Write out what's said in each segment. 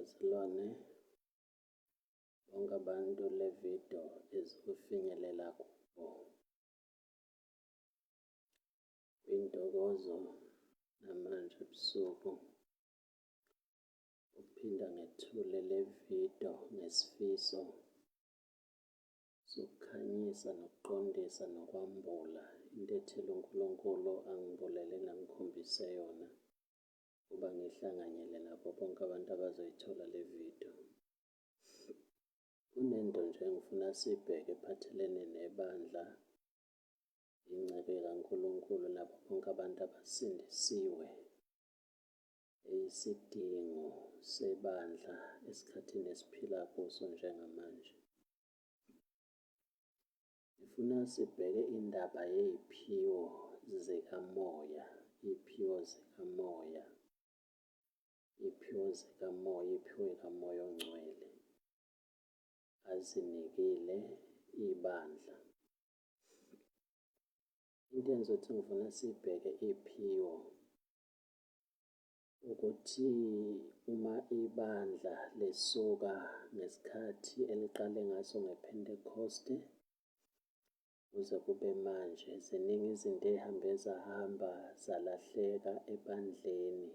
Bazalwane, bonke abantu le video ezofinyelela kubo. Kuyintokozo namanje ebusuku ukuphinda ngethule le video ngesifiso sokukhanyisa nokuqondisa nokwambula into ethile uNkulunkulu angibulele nangikhombise yona ukuba ngihlanganyele nabo bonke abantu abazoyithola le video. Kunento nje engifuna siyibheke ephathelene nebandla, inceku kaNkulunkulu nabo bonke abantu abasindisiwe, eyisidingo sebandla esikhathini esiphila kuso njengamanje. Ngifuna sibheke indaba yey'phiwo zikamoya, iy'phiwo zikamoya, iy'phiwo zikamoya, iy'phiwo zikaMoya oNgcwele azinikile ibandla. Into engizothi ngifuna siyibheke iy'phiwo ukuthi uma ibandla lisuka ngesikhathi eliqale ngaso ngePhentekhoste kuze kube manje, ziningi izinto ey'hambe zahamba zalahleka ebandleni.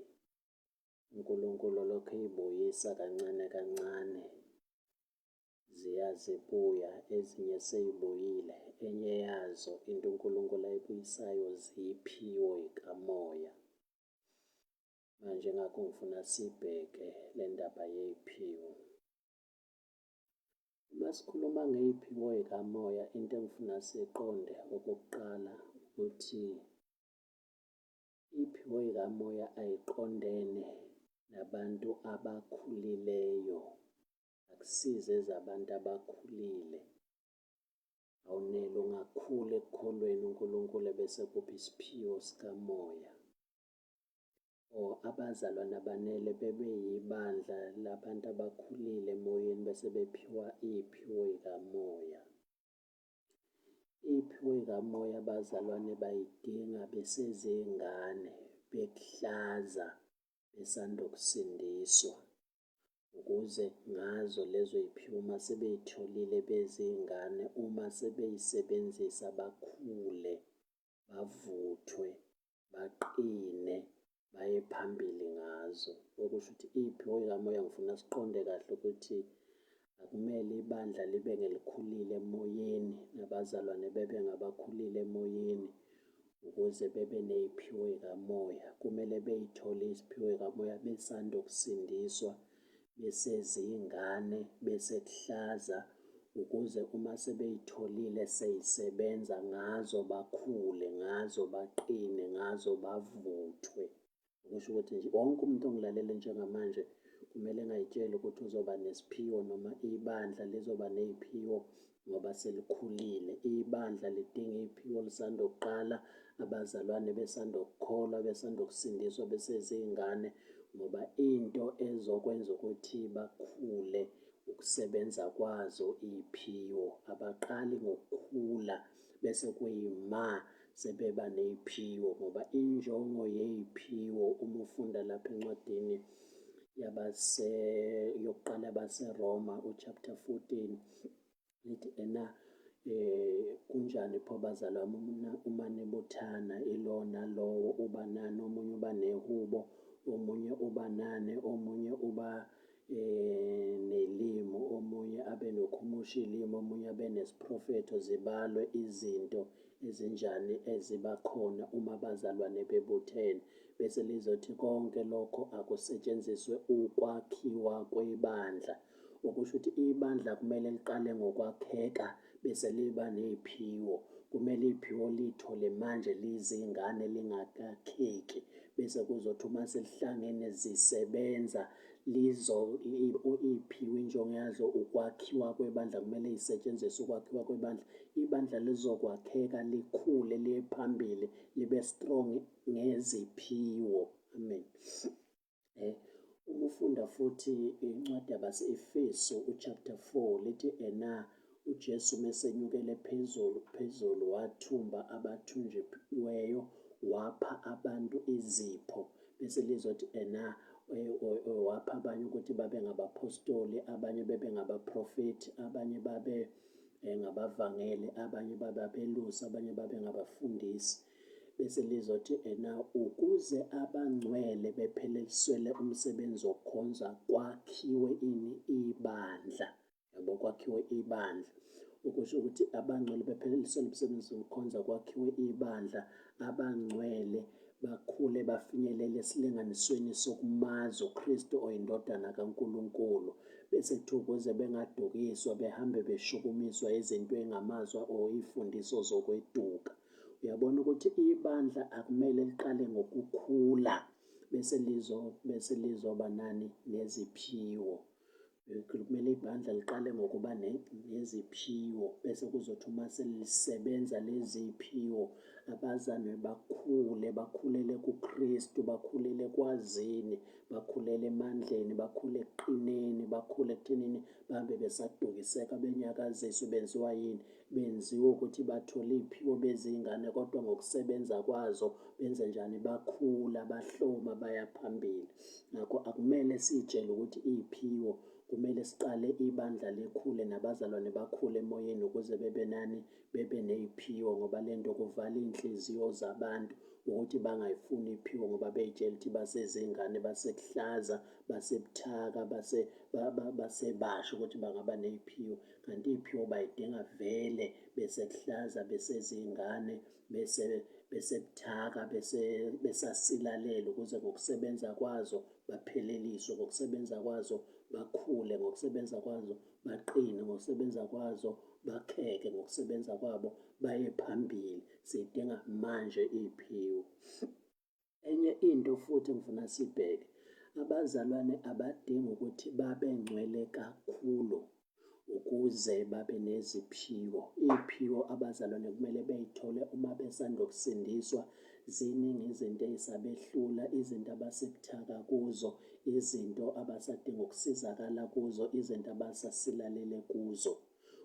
UNkulunkulu lokhu ey'buyisa kancane kancane, ziya zibuya, ezinye sey'buyile. Enye yazo into uNkulunkulu ayibuyisayo ziphiwo yikamoya. Manje ngakho ngifuna sibheke le ndaba yey'phiwo. Uma sikhuluma ngey'phiwo y'kamoya, into engifuna siyiqonde okokuqala ukuthi iy'phiwo y'kamoya ayiqondene nabantu abakhulileyo, akusizo ezabantu abakhulile. Awunele ungakhula ekukholweni uNkulunkulu ebese ekupha isiphiwo sikamoya. Or abazalwane abanele bebe yibandla labantu abakhulile emoyeni bese bephiwa iy'phiwo y'kamoya. Iy'phiwo y'kamoya abazalwane bayidinga besezingane, bekuhlaza, besanda kusindiswa. Ukuze ngazo lezo y'phiwo uma sebey'tholile bezingane, uma sebey'sebenzisa bakhule, bavuthwe, baqine, baye phambili ngazo. Okusho ukuthi iy'phiwo y'kamoya ngifuna siqonde kahle ukuthi akumele ibandla libe ngelikhulile emoyeni, nabazalwane bebe ngabakhulile emoyeni ukuze bebe ney'phiwo y'kamoya. Kumele bey'thole iziphiwo y'kamoya besanda kusindiswa, beseziyingane, besekuhlaza ukuze uma sebeyitholile seyisebenza ngazo bakhule, ngazo baqine, ngazo bavuthwe. Okusho ukuthi nje wonke umuntu ongilalele njengamanje kumele engayitsheli ukuthi uzoba nesiphiwo noma ibandla lizoba ney'phiwo ngoba selikhulile. Ibandla lidinga iy'phiwo lisanda kuqala, abazalwane besanda kukholwa, besanda kusindiswa, beseziy'ngane ngoba into ezokwenza ukuthi bakhule ukusebenza kwazo iy'phiwo. Abaqali ngokukhula bese kuyima sebeba ney'phiwo ngoba injongo yey'phiwo uma ufunda lapha encwadini yabase yokuqala yabaseRoma uchapter 14 lithi ena kunjani pho bazalwane uma nibuthana ilona lowo uba nani, omunye uba nehubo, omunye uba nane, omunye uba nelimi, omunye abe nokhumusha ilimi, omunye abe nesiprofetho, zibalwe izinto ezinjani eziba khona uma abazalwane bebuthene. Bese lizothi konke lokho akusetshenziswe ukwakhiwa kwebandla. Okusho ukuthi ibandla kumele liqale ngokwakheka bese liba ney'phiwo. Kumele iy'phiwo liy'thole manje lizingane lingakakheki, bese kuzothi uma selihlangene zisebenza lizo iy'phiwo injongo yazo ukwakhiwa kwebandla, kumele y'setshenziswe ukwakhiwa kwebandla. Ibandla lizokwakheka likhule liye phambili libe strong ngeziphiwo. Amen. Uma ufunda futhi incwadi yabase-Efesu uchapter 4 lithi ena uJesu mesenyukele phezulu phezulu wathumba abathunjiweyo wapha abantu izipho, bese lizothi ena Wapha abanye ukuthi babe ngabaphostoli, abanye bebe ngabaprofethi, abanye babe ngabavangeli, abanye babe abelusi, abanye babe ngabafundisi. Bese lizothi ena ukuze abangcwele bepheleliswele umsebenzi wokukhonza kwakhiwe ini ibandla. Yabo, kwakhiwe ibandla. Okusho ukuthi abangcwele bepheleliselwe umsebenzi wokukhonza kwakhiwe ibandla, abangcwele bakhule bafinyelele esilinganisweni sokumazi uKristu oyindodana kaNkulunkulu. Bese kuthiwa ukuze bengadukiswa behambe beshukumiswa izinto engamazwa or iy'fundiso zokweduka. Uyabona ukuthi ibandla akumele liqale ngokukhula bese lizo bese lizoba nani neziphiwo. Kumele ibandla liqale ngokuba neziphiwo bese kuzothi uma selisebenza leziphiwo abazane bakhule, bakhulele kuKristu, bakhulele ekwazini, bakhulele emandleni, bakhule ekuqineni, bakhule ekuthenini babe besadukiseka benyakaziswe benziwa yini? Benziwa ukuthi bathole iy'phiwo bezingane kodwa ngokusebenza kwazo benze njani? Bakhula, bahloma, baya phambili. Ngakho akumele siy'tshele ukuthi iy'phiwo kumele siqale ibandla likhule nabazalwane bakhule emoyeni ukuze bebe nani bebe ney'phiwo ngoba le nto kuvala iy'nhliziyo zabantu ukuthi bangayifuni iy'phiwo ngoba bey'tshela ukuthi basezingane basekuhlaza basebuthaka base basebasha ukuthi bangaba ney'phiwo kanti iy'phiwo bayidinga vele besekuhlaza besezingane bese besebuthaka bese besasilalela ukuze ngokusebenza kwazo bapheleliswe ngokusebenza kwazo bakhule ngokusebenza kwazo baqine ngokusebenza kwazo bakheke ngokusebenza kwabo baye phambili sidinga manje iphiwo. Enye into futhi engifuna sibheke, abazalwane abadingi ukuthi babe ngcwele kakhulu ukuze babe neziphiwo. Iy'phiwo abazalwane kumele bey'thole uma besanda kusindiswa. Ziningi izinto ey'sabehlula, izinto abasebuthaka kuzo, izinto abasadinga ukusizakala kuzo, izinto abasasilalele kuzo.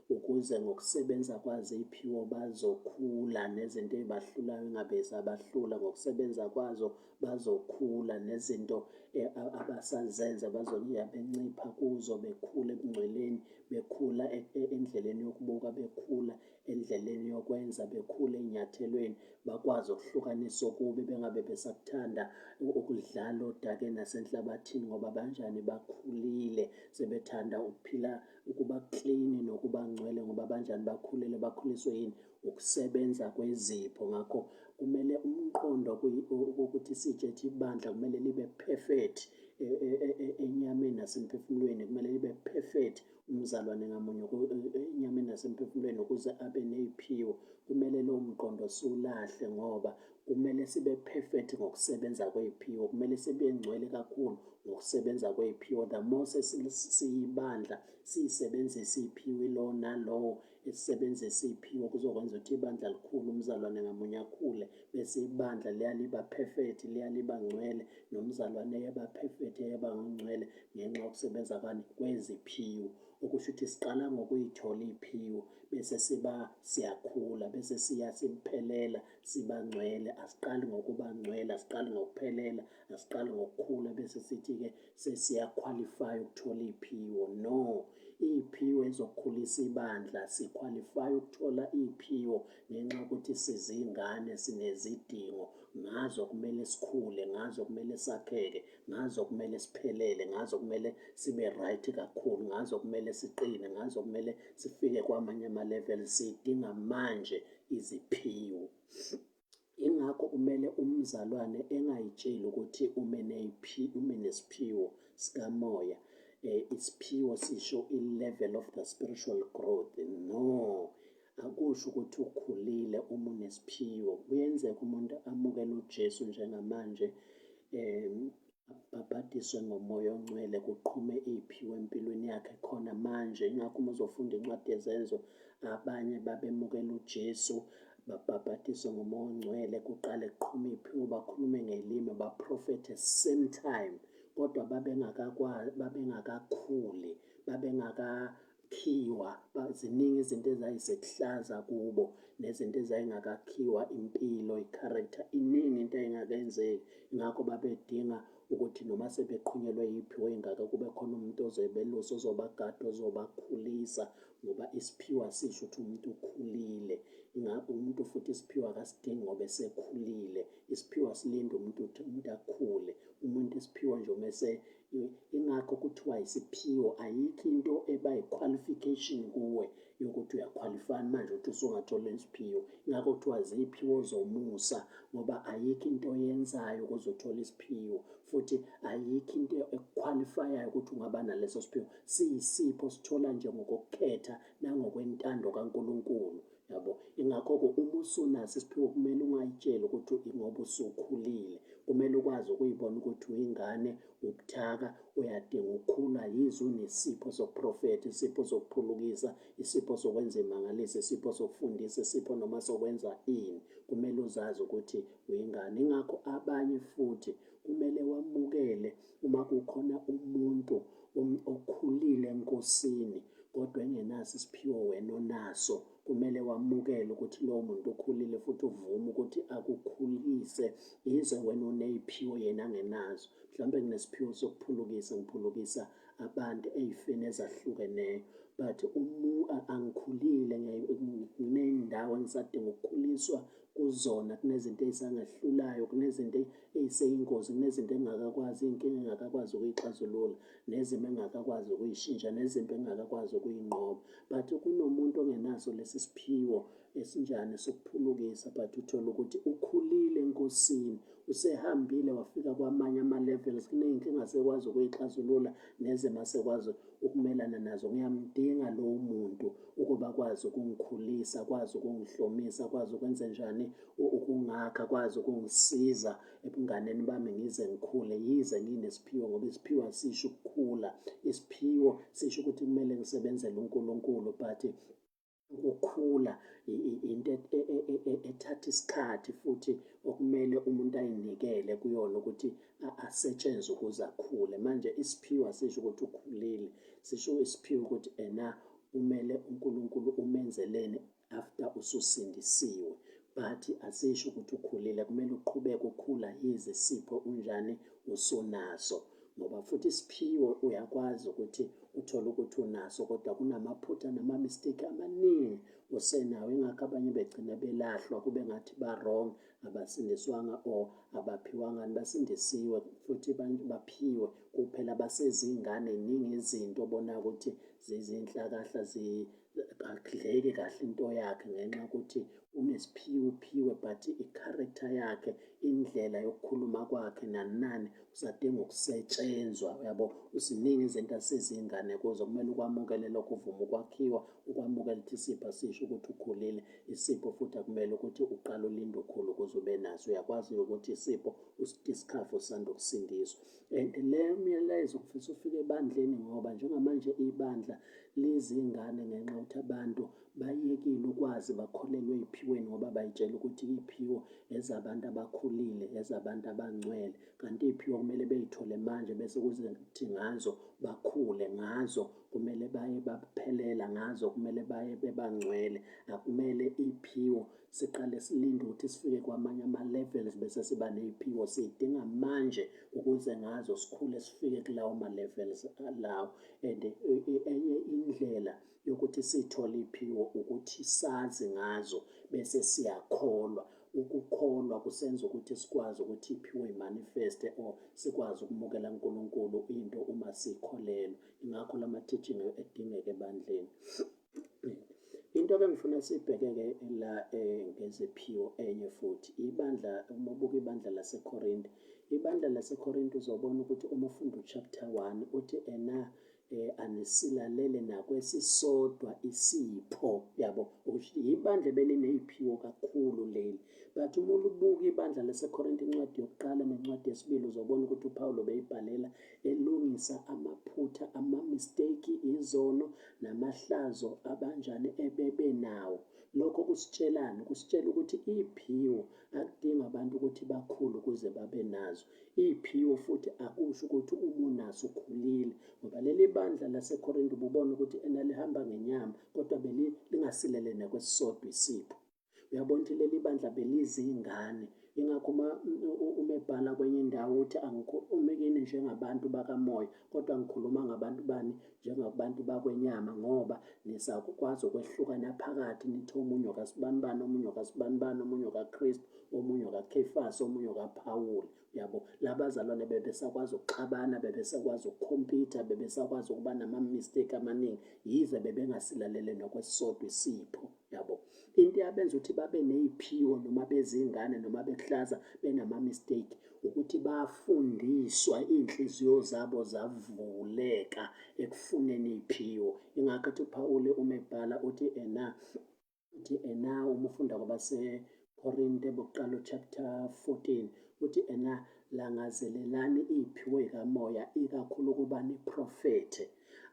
Ukuze ngokusebenza kwazo iy'phiwo bazokhula nezinto ey'bahlulayo ingabe zisabahlula ngokusebenza kwazo bazokhula nezinto eh, abasazenza bazokuya bencipha kuzo bekhula ebungcweleni bekhula e, e, endleleni yokubuka bekhula endleleni yokwenza bekhula ey'nyathelweni bakwazi ukuhlukanisa okubi bengabe besakuthanda ukudlala odakeni nasenhlabathini ngoba banjani bakhulile sebethanda ukuphila ukuba clean nokuba ngcwele ngoba banjani bakhulile bakhuliswe yini ukusebenza kwezipho. Ngakho kumele umqondo ukuthi sitshethi ibandla kumele libe perfect e, e, e, enyameni nasemphefumulweni, kumele libe perfect umzalwane ngamunye enyameni nasemphefumulweni ukuze abe ney'phiwo. Kumele lowo mqondo siwulahle ngoba kumele sibe perfect ngokusebenza kwey'phiwo, kumele sibe ngcwele kakhulu ngokusebenza kwey'phiwo. The more sesiyibandla siyisebenzisa iy'phiwo ilo nalowo esisebenzisa iy'phiwo kuzokwenza ukuthi ibandla likhule, umzalwane ngamunye akhule, bese ibandla liya liba perfect, liya liba ngcwele, nomzalwane eyeba perfect, eyeba ngcwele ngenxa yokusebenza kwani kweziphiwo. Okusho ukuthi siqala ngokuyithola iy'phiwo bese siba siyakhula bese siya siphelela siba ngcwele. Asiqali ngokuba ngcwele, asiqali ngokuphelela, asiqali ngokukhula bese sithi-ke sesiyakhwalifaya ukuthola iy'phiwo. No, iy'phiwo ezokhulisa ibandla, sikhwalifaya ukuthola iy'phiwo ngenxa yokuthi sizingane sinezidingo ngazo kumele sikhule ngazo kumele sakheke ngazo kumele siphelele ngazo kumele sibe right kakhulu ngazo kumele siqine ngazo kumele sifike kwamanye ama-level sidinga manje iziphiwo. Ingakho kumele umzalwane engayitsheli ukuthi ume neyiphi ume nesiphiwo sikamoya. Isiphiwo sisho i-level of the spiritual growth. No, akusho ukuthi ukhulile uma unesiphiwo. Kuyenzeka umuntu amukele uJesu njengamanje abhabhadiswe ngomoya ongcwele kuqhume iphiwe empilweni yakhe khona manje. Ingakho uma uzofunda incwadi yeZenzo abanye babemukela uJesu babhabhadiswe ngomoya ongcwele kuqale kuqhume iphiwo bakhulume ngelimi baprofethe same time kodwa babengakakhuli babengaka ukukhiwa. Ziningi izinto ezayisekuhlaza kubo nezinto ezayingakakhiwa, impilo, i-character, iningi into eyayingakenzeki. Ingakho babedinga ukuthi noma sebeqhunyelwe yiphiwo engaka kube khona umuntu ozobelusa, ozobagada, ozobakhulisa ngoba isiphiwo asisho ukuthi umuntu ukhulile. Umuntu futhi isiphiwo akasidingi ngoba esekhulile. Isiphiwo asilindi umuntu ukuthi umuntu akhule. Umuntu isiphiwo nje uma ingakho kuthiwa isiphiwo, ayikho into eba yi-qualification kuwe yokuthi uyakhwalifaya manje ukuthi usungathola isiphiwo. Ingakho kuthiwa ziphiwo zomusa ngoba ayikho into oyenzayo ukuze uthole isiphiwo, futhi ayikho into ekukhwalifayayo ukuthi ungaba naleso siphiwo. Siyisipho sithola nje ngokukhetha nangokwentando kaNkulunkulu, yabo. Ingakho-ke uma usunaso isiphiwo kumele ungayitsheli ukuthi ngoba usukhulile, kumele ukwazi ukuyibona ukuthi uyingane, ubuthaka, uyadinga ukukhula. Yize unesipho sokuprofetha, isipho sokuphulukisa, isipho sokwenza imangaliso, isipho sokufundisa, isipho noma sokwenza ini, kumele uzazi ukuthi uyingane. Ingakho abanye futhi kumele wamukele uma kukhona umuntu okhulile eNkosini kodwa engenaso isiphiwo wena onaso, kumele wamukele ukuthi lowo muntu ukhulile futhi uvume ukuthi akukhulise yize wena uney'phiwo yena angenazo. Mhlawumbe nginesiphiwo sokuphulukisa, ngiphulukisa abantu ey'feni ezahlukeneyo, but angikhulile, nginey'ndawo engisadinga ukukhuliswa kuzona, kunezinto ey'sangehlulayo, kunezinto ey'seyingozi, kunezinto engingakakwazi, iy'nkinga engingakakwazi ukuyixazulula, nezimo engingakakwazi ukuyishintsha, nezimpi engingakakwazi ukuyinqoba. But kunomuntu ongenaso lesi siphiwo esinjani sokuphulukisa, but uthola ukuthi ukhulile eNkosini, usehambile wafika kwamanye ama-levels, kuney'nkinga asekwazi ukuyixazulula nezimo asekwazi ukumelana nazo. Ngiyamdinga lowo muntu ukuba akwazi ukungikhulisa, akwazi ukungihlomisa, akwazi ukwenzenjani, ukungakha, akwazi ukungisiza ebunganeni bami ngize ngikhule, yize nginesiphiwo, ngoba isiphiwo asisho ukukhula. Isiphiwo sisho ukuthi kumele ngisebenzele uNkulunkulu, but ukukhula into ethatha isikhathi futhi okumele umuntu ayinikele kuyona ukuthi asetshenzwe ukuze akhule. Manje isiphiwo asisho ukuthi ukhulile, sisho isiphiwo ukuthi ena kumele uNkulunkulu umenzeleni after ususindisiwe, but asisho ukuthi ukhulile. Kumele uqhubeke ukhula yize isipho unjani usunaso, ngoba futhi isiphiwo uyakwazi ukuthi uthole ukuthi unaso kodwa kunamaphutha nama-mistake amaningi usenawo. Ingakho abanye begcina belahlwa kube ngathi ba-wrong, abasindiswanga or abaphiwanga. Basindisiwe futhi baphiwe, kuphela basezingane. Iningi izinto obona ukuthi zizinhlakahla, akudleki kahle into yakhe ngenxa yokuthi unesiphiwo, uphiwe, but i-character yakhe, indlela yokukhuluma kwakhe nani nani usadinga ukusetshenzwa, uyabo. Ziningi izinto asezingane kuzo, kumele ukwamukele lokho, uvume ukwakhiwa, ukwamukela ukuthi isipho asisho ukuthi ukhulile. Isipho futhi akumele ukuthi uqale ulinde ukhulu ukuze ube naso, uyakwazi ukuthi isipho usidiscover usanda ukusindiswa. And le myalezo ngifisa ufike ebandleni, ngoba njengamanje ibandla lizingane ngenxa yokuthi abantu bayekile ukwazi, bakholelwe ey'phiweni ngoba bayitshela ukuthi iy'phiwo ezabantu abakhulile, ezabantu abangcwele, kanti iy'phiwo kumele bey'thole manje bese kuze kuthi ngazo bakhule ngazo, kumele baye baphelela ngazo, kumele baye bebangcwele. Akumele iy'phiwo siqale silinde ukuthi sifike kwamanye ama-levels bese siba ney'phiwo, siy'dinga manje ukuze ngazo sikhule sifike kulawo ma-levels lawo. And enye indlela yokuthi siy'thole iy'phiwo ukuthi sazi ngazo bese siyakholwa. Ukukholwa kusenza ukuthi sikwazi ukuthi iphiwo imanifeste or sikwazi ukumukela uNkulunkulu into uma sikholelwa. Ingakho lama teaching edingeka ebandleni. Into ebengifuna siyibheke-ke la ngeziphiwo enye futhi, ibandla, uma ubuka ibandla laseKorinte, ibandla laseKorinte uzobona ukuthi uma ufunda uchapter 1 uthi ena anisilalele nakwesisodwa isipho, yabo, ukuthi ibandla belineyiphiwo kakhulu leli. But uma ulibuka ibandla laseKorinte, incwadi yokuqala nencwadi yesibili, uzobona ukuthi uPawulo beyibhalela elungisa amaphutha, ama-mistake, izono namahlazo abanjani ebebenawo. Lokho kusitshelani? Kusitshela ukuthi iy'phiwo akudingi abantu ukuthi bakhule ukuze babe nazo. Iy'phiwo futhi akusho ukuthi uma unaso ukhulile, ngoba leli bandla laseKorinte ububona ukuthi ena lihamba ngenyama kodwa belingasilele nakwesisodwa isipho. Uyabona ukuthi leli bandla belizingane. Ingakho uma ebhala kwenye indawo uthi angikhulumi kini njengabantu bakamoya kodwa ngikhuluma ngabantu bani njengabantu bakwenyama ngoba nisakwazi ukwehlukana phakathi nithi omunye okasibanibani omunye okasibanibani omunye okaKristu omunye okaKhefasi omunye okaPawuli. Yabo, labazalwane bebesakwazi ukuxabana, bebesakwazi ukukhompyutha, bebesakwazi ukuba nama-mistake amaningi, yize bebengasilalele nokwesisodwa isipho. Yabo, into eyabenza ukuthi babe ney'phiwo noma bezingane noma behlaza benama-mistake ukuthi bafundiswa iy'nhliziyo zabo zavuleka ekufuneni iy'phiwo. Ingakho ethi uPawuli uma ebhala uthi ena uthi ena uma ufunda kwabaseKorinte bokuqala chapter 14 uthi ena langazelelani iy'phiwo y'kamoya ikakhulu ukuba niprofethe.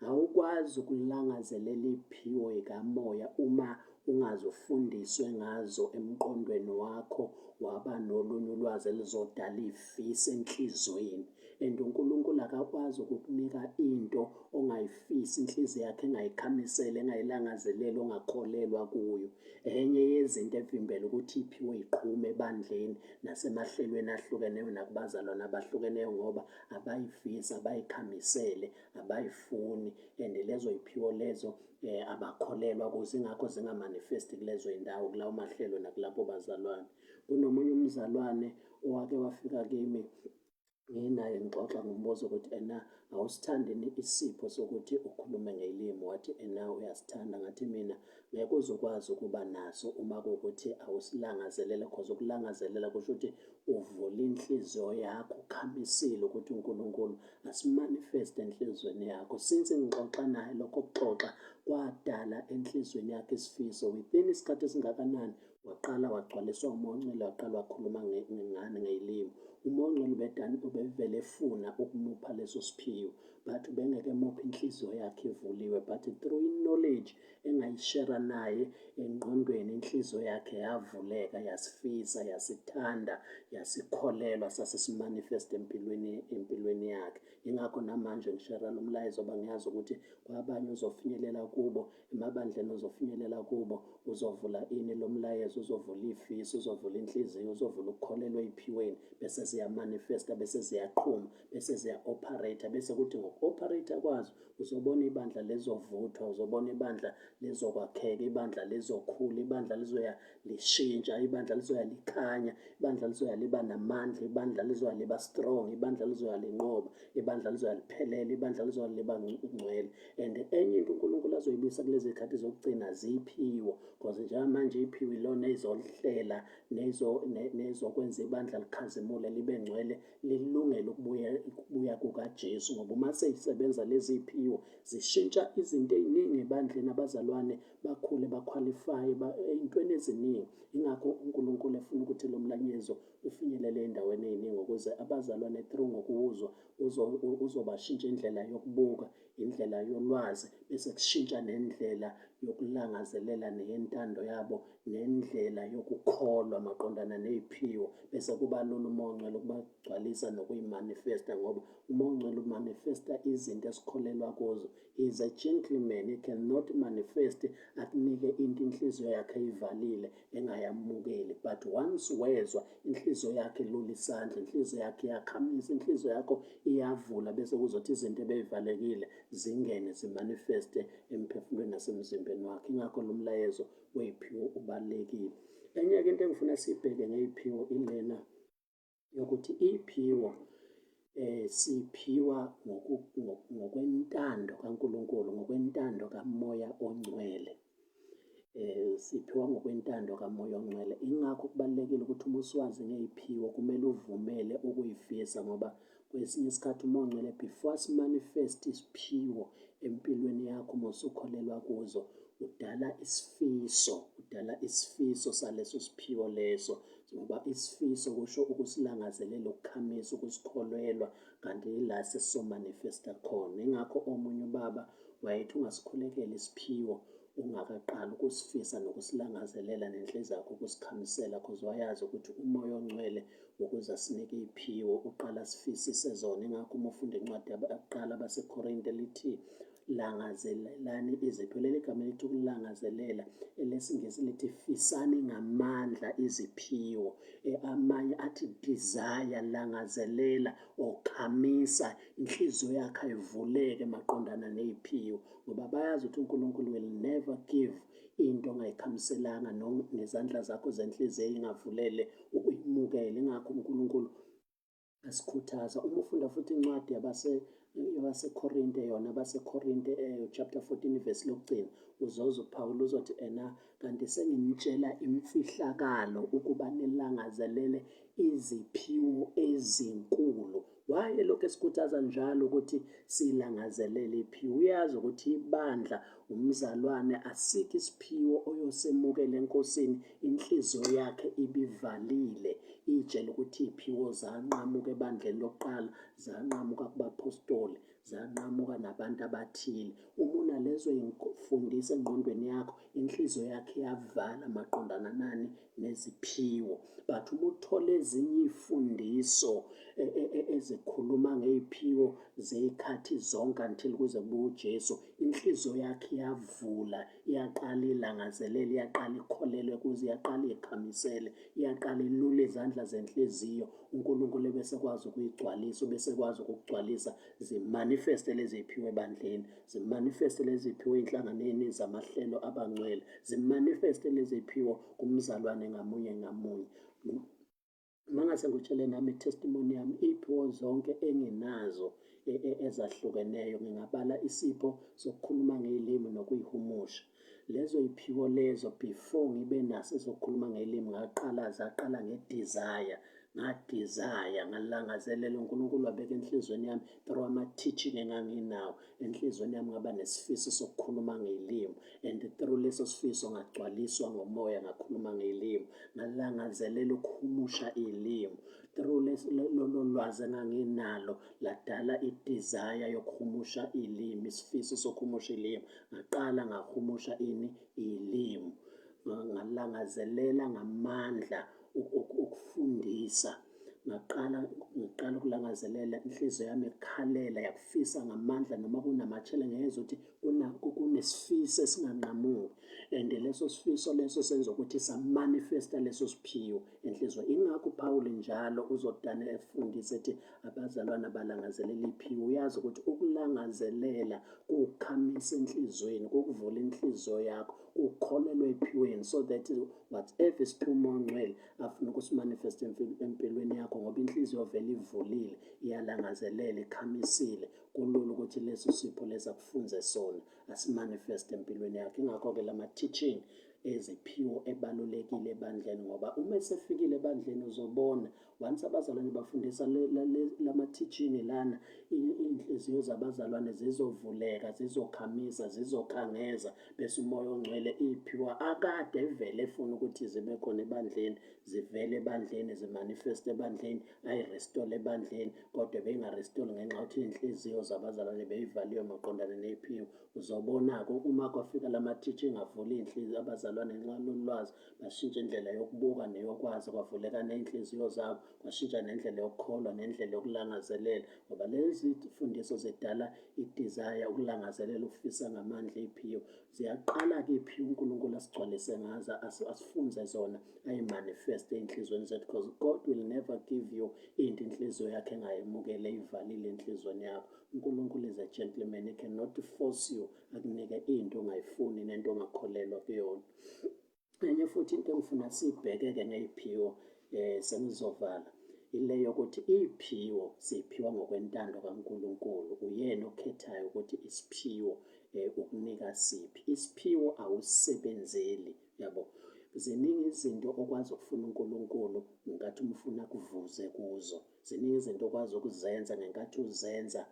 Awukwazi ukulangazelela iy'phiwo y'kamoya uma ungaze ufundiswe ngazo emqondweni wakho waba nolunye ulwazi elizodala iy'fiso enhliziyweni. And uNkulunkulu akakwazi ukukunika into ongayifisi, inhliziyo yakho engayikhamiseli, engayilangazeleli, ongakholelwa kuyo. Enye yezinto evimbela ukuthi iphiwe iqhume ebandleni nasemahlelweni ahlukeneyo nakubazalwane abahlukeneyo ngoba abayifisi, abayikhamisele, abayifuni and lezo yiphiwo lezo abakholelwa kuzo, ingakho zingamanifesti kulezo yindawo, kulawo mahlelo nakulabo bazalwane. Kunomunye umzalwane owake wafika kimi nginaye ngixoxa ngimbuza ukuthi ena awusithandi yini isipho sokuthi ukhulume ngelimi, wathi ena uyasithanda. Ngathi mina ngeke uze ukwazi ukuba naso uma kuwukuthi awusilangazelele, cause ukulangazelela kusho ukuthi uvula inhliziyo yakho ukhamisile ukuthi uNkulunkulu asimanifeste enhliziyweni yakho. Since ngixoxa naye lokho kuxoxa kwadala enhliziyweni yakhe isifiso within isikhathi esingakanani waqala wagcwaliswa uMoya oNgcwele, waqala wakhuluma ngani ngey'limi. UMoya oNgcwele ubevele efuna ukumupha leso siphiwo but ubengeke emuphe inhliziyo yakhe ivuliwe, but through i-knowledge engayishera naye engqondweni inhliziyo yakhe yavuleka, yasifisa, yasithanda, yasikholelwa, sasesimanifest empilweni yakhe. Yingakho namanje ngishera lo mlayezo ngoba ngiyazi ukuthi kwabanye uzofinyelela kubo emabandleni ozofinyelela kubo uzovula ini lo mlayezo, uzovula iy'fiso, uzovula inhliziyo, uzovula ukukholelwa ey'phiweni bese ziyamanifesta, bese ziyaqhuma, bese ziya-operate-a, bese kuthi ngoku-operate-a kwazo uzobona ibandla lizovuthwa, uzobona ibandla lizokwakheka, ibandla lizokhula, ibandla lizoya lishintsha, ibandla lizoya likhanya, ibandla lizoya liba namandla, ibandla lizoya liba strong, ibandla lizoya linqoba, ibandla lizoya liphelele, ibandla lizoya liba ngcwele. And enye into uNkulunkulu azoyibuyisa kulezi zikhathi zokugcina ziphiwo, because njengamanje iphiwo ilona ezohlela nezokwenza ibandla likhazimule libe ngcwele lilungele ukubuya kukaJesu, ngoba uma seyisebenza lezi ziphiwo zishintsha izinto ey'ningi ebandleni, abazalwane bakhule bakhwalifaye ey'ntweni eziningi. Ingakho uNkulunkulu efuna ukuthi lo mlayezo ufinyelele ey'ndaweni ey'ningi ukuze abazalwane through ngokuwuzwa uzobashintsha indlela yokubuka, indlela yolwazi, bese kushintsha nendlela yokulangazelela neyentando yabo nendlela yokukholwa maqondana ney'phiwo, bese kuba lula uMoya oNgcwele ukubagcwalisa nokuyimanifesta, ngoba uMoya oNgcwele umanifesta izinto esikholelwa kuzo. He is a gentleman, he cannot manifest akunike into inhliziyo yakhe eyivalile engayamukeli, but once wezwa inhliziyo yakhe ilula isandla, inhliziyo yakhe iyakhamisa, inhliziyo yakho iyavula, bese kuzothi izinto ebeyivalekile zingene zimanifeste emphefumulweni nasemzimbeni wakhe. Ingakho lo mlayezo wey'phiwo ubalulekile. Enye-ke into engifuna siyibheke ngey'phiwo ilena yokuthi iy'phiwo siphiwa ngokwentando kaNkulunkulu, ngokwentando kaMoya oNgcwele. Siphiwa ngokwentando kaMoya oNgcwele. Ingakho kubalulekile ukuthi uma usuwazi ngey'phiwo kumele uvumele ukuyifisa, ngoba kwesinye isikhathi uMoya oNgcwele before asimanifeste isiphiwo empilweni yakho uma usukholelwa kuzo, udala isifiso, udala isifiso saleso siphiwo leso, ngoba isifiso kusho ukusilangazelela, ukukhamisa, ukusikholelwa, kanti yila sesizomanifesta khona. Ingakho omunye ubaba wayethi ungasikhulekela isiphiwo. ungakaqali ukusifisa nokusilangazelela nenhliziyo yakho ukusikhamisela, cause wayazi ukuthi uMoya oNgcwele ukuze asinike iy'phiwo uqala asifisise zona. Ingakho uma ufunda incwadi yakuqala abaseKorinte lithi langazelelani iziphiwo. Leli gama elithi ukulangazelela elesiNgisi lithi fisani ngamandla iziphiwo. Amanye athi desire, langazelela or khamisa, inhliziyo yakhe ayivuleke maqondana ney'phiwo, ngoba bayazi ukuthi uNkulunkulu will never give into ongayikhamiselanga nezandla zakho zenhliziyo ingavulele ukuyimukela. Ingakho uNkulunkulu asikhuthaza. Uma ufunda futhi incwadi yabaseKorinte, yona abaseKorinte chapter 14 verse lokugcina, uzoze uPawulu uzothi ena kanti senginitshela imfihlakalo ukuba nilangazelele iziphiwo ezinkulu. Why elokhu esikhuthaza njalo ukuthi silangazelele iphiwo? Uyazi ukuthi ibandla, umzalwane, asikho isiphiwo oyosemukela eNkosini inhliziyo yakhe ibivalile, iyitshela ukuthi iy'phiwo zanqamuka ebandleni lokuqala, zanqamuka kubaphostoli, zanqamuka nabantu abathile. Uma unalezo y'mfundiso engqondweni yakho, inhliziyo yakho iyavala maqondana nani? Neziphiwo. But uma uthola ezinye iy'fundiso ezikhuluma ngey'phiwo zey'khathi zonke until kuze kubuye uJesu, inhliziyo yakho iyavula, iyaqala ilangazelele, iyaqala ikholelwe kuze, iyaqala ikhamisele, iyaqala ilule izandla zenhliziyo, uNkulunkulu ebesekwazi ukuyigcwalisa, ubesekwazi ukukugcwalisa, zimanifeste lezi ziphiwo ebandleni, zimanifeste lezi ziphiwo ey'nhlanganweni zamahlelo abangcwele, zimanifeste lezi ziphiwo kumzalwane ngamunye ngamunye. Mangase ngikutshele nami testimony yami, iy'phiwo zonke enginazo ezahlukeneyo, ngingabala isipho sokukhuluma ngey'limi nokuyihumusha. Lezo y'phiwo lezo before ngibe naso esokukhuluma ngey'limi, ngaqala zaqala nge-desire, nga-desire, ngalangazelela. uNkulunkulu wabeka enhliziyweni yami through ama-teaching enganginawo enhliziyweni yami, ngaba nesifiso sokukhuluma ngey'limi, and through leso sifiso ngagcwaliswa ngoMoya, ngakhuluma ngey'limi. Ngalangazelela ukuhumusha iy'limi, through lolo lwazi enganginalo ladala i-desire yokuhumusha iy'limi, isifiso sokuhumusha iy'limi. Ngaqala ngahumusha ini? Iy'limi. Ngalangazelela ngamandla ukufundisa, ngaqala ngiqala ukulangazelela, inhliziyo yami ikhalela, yakufisa ngamandla, noma kunama-challenge ngezwa ukuthi kunesifiso esinganqamuki, and leso sifiso leso senza ukuthi samanifesta leso siphiwo enhliziyo. Ingakho uPaul njalo uzodane efundise ethi abazalwane abalangazelela iphiwo. Uyazi ukuthi ukulangazelela kukhamisa enhliziyweni, kukuvula inhliziyo yakho, kukholelwa ephiweni, so that whatever isiphiwo uMoya oNgcwele afuna ukusimanifesta empilweni yakho, ngoba inhliziyo vele ivulile, iyalangazelela, ikhamisile, kulula ukuthi leso sipho lesi akufunze sona asimanifeste empilweni yakho. Ingakho-ke lama-teaching eziphiwo ebalulekile ebandleni, ngoba uma esefikile ebandleni uzobona once abazalwane bafundisa lama-teaching lana, iy'nhliziyo zabazalwane zizovuleka, zizokhamisa, zizokhangeza, bese uMoya oNgcwele iy'phiwa akade evele efuna ukuthi zibe khona ebandleni, zivele ebandleni, zimanifeste ebandleni, ayirestore ebandleni, kodwa beyingarestore ngenxa yokuthi iy'nhliziyo zabazalwane beyivaliwe maqondana ney'phiwo. Uzobona-ke uma kwafika lama-teaching avula iy'nhliziyo abazalwane ngenxa yalolu lwazi, bashintsha indlela yokubuka neyokwazi, kwavuleka ney'nhliziyo zabo, kwashintsha nendlela yokukholwa nendlela yokulangazelela, ngoba lezi mfundiso zidala i-desire, ukulangazelela, ukufisa ngamandla iy'phiwo. Ziyaqala-ke iy'phiwo uNkulunkulu asigcwalise ngazo, asifunze zona, ayimanifeste ey'nhliziyweni zethu, because God will never give you into inhliziyo yakhe engayemukele, eyivalile enhliziyweni yakho. uNkulunkulu is a gentleman, he cannot force you akunike into ongayifuni nento ongakholelwa kuyona. Enye futhi into engifuna siyibheke-ke ngey'phiwo, sengizovala, ile yokuthi iy'phiwo siyiphiwa ngokwentando kaNkulunkulu. Uyena okhethayo ukuthi isiphiwo ukunika siphi isiphiwo, awusebenzeli, yabo. Ziningi izinto okwazi ukufuna uNkulunkulu ngenkathi umfuna kuvuze kuzo, ziningi izinto okwazi ukuzenza ngenkathi uzenza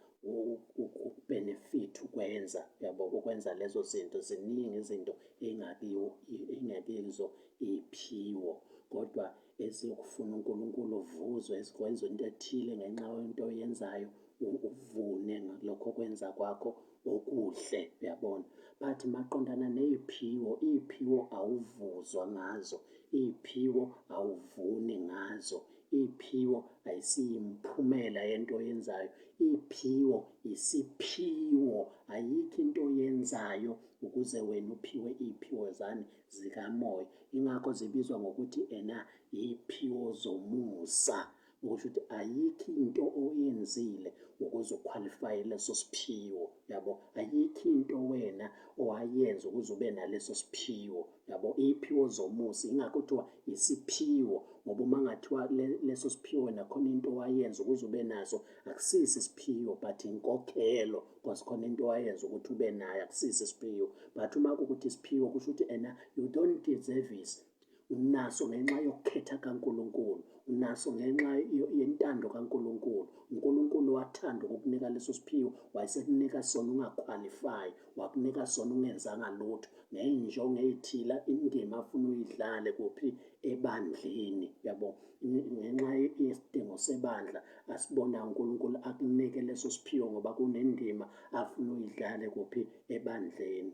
ukubenefit ukwenza, yabo, ukwenza lezo zinto. Ziningi izinto engakiwo engakizo iy'phiwo, kodwa eziyokufuna uNkulunkulu uvuzwe, ezikwenza into ethile ngenxa yento oyenzayo, uvune ngalokho okwenza kwakho okuhle, uyabona. But maqondana ney'phiwo, iy'phiwo awuvuzwa ngazo, iy'phiwo awuvuni ngazo, iy'phiwo ayisiyimphumela yento oyenzayo, iy'phiwo isiphiwo, ayikho into oyenzayo ukuze wena uphiwe iy'phiwo zani zikamoya. Ingakho zibizwa ngokuthi ena iy'phiwo zomusa. Okusho ukuthi ayikho into oyenzile ukuze ukhwalifaye leso siphiwo, yabo. Ayikho into wena owayenza ukuze ube naleso siphiwo, yabo. Iy'phiwo zomusa, ingakho kuthiwa isiphiwo, ngoba uma ngathiwa leso siphiwo wena khona into owayenza ukuze ube naso, akusiso isiphiwo but inkokhelo, because khona into owayenza ukuthi ube nayo, akusiso isiphiwo. But uma kuwukuthi isiphiwo kusho ukuthi ena you don't deserve it, unaso ngenxa yokukhetha kaNkulunkulu, unaso ngenxa yentando kaNkulunkulu. UNkulunkulu wathanda ukukunika leso siphiwo, wayesekunika sona ungakhwalifayi, wakunika sona ungenzanga lutho, ngey'njongo ey'thile, indima afuna uyidlale kuphi? Ebandleni, yabo. Ngenxa yesidingo sebandla asibona uNkulunkulu akunike leso siphiwo ngoba kunendima afuna uyidlale kuphi? Ebandleni.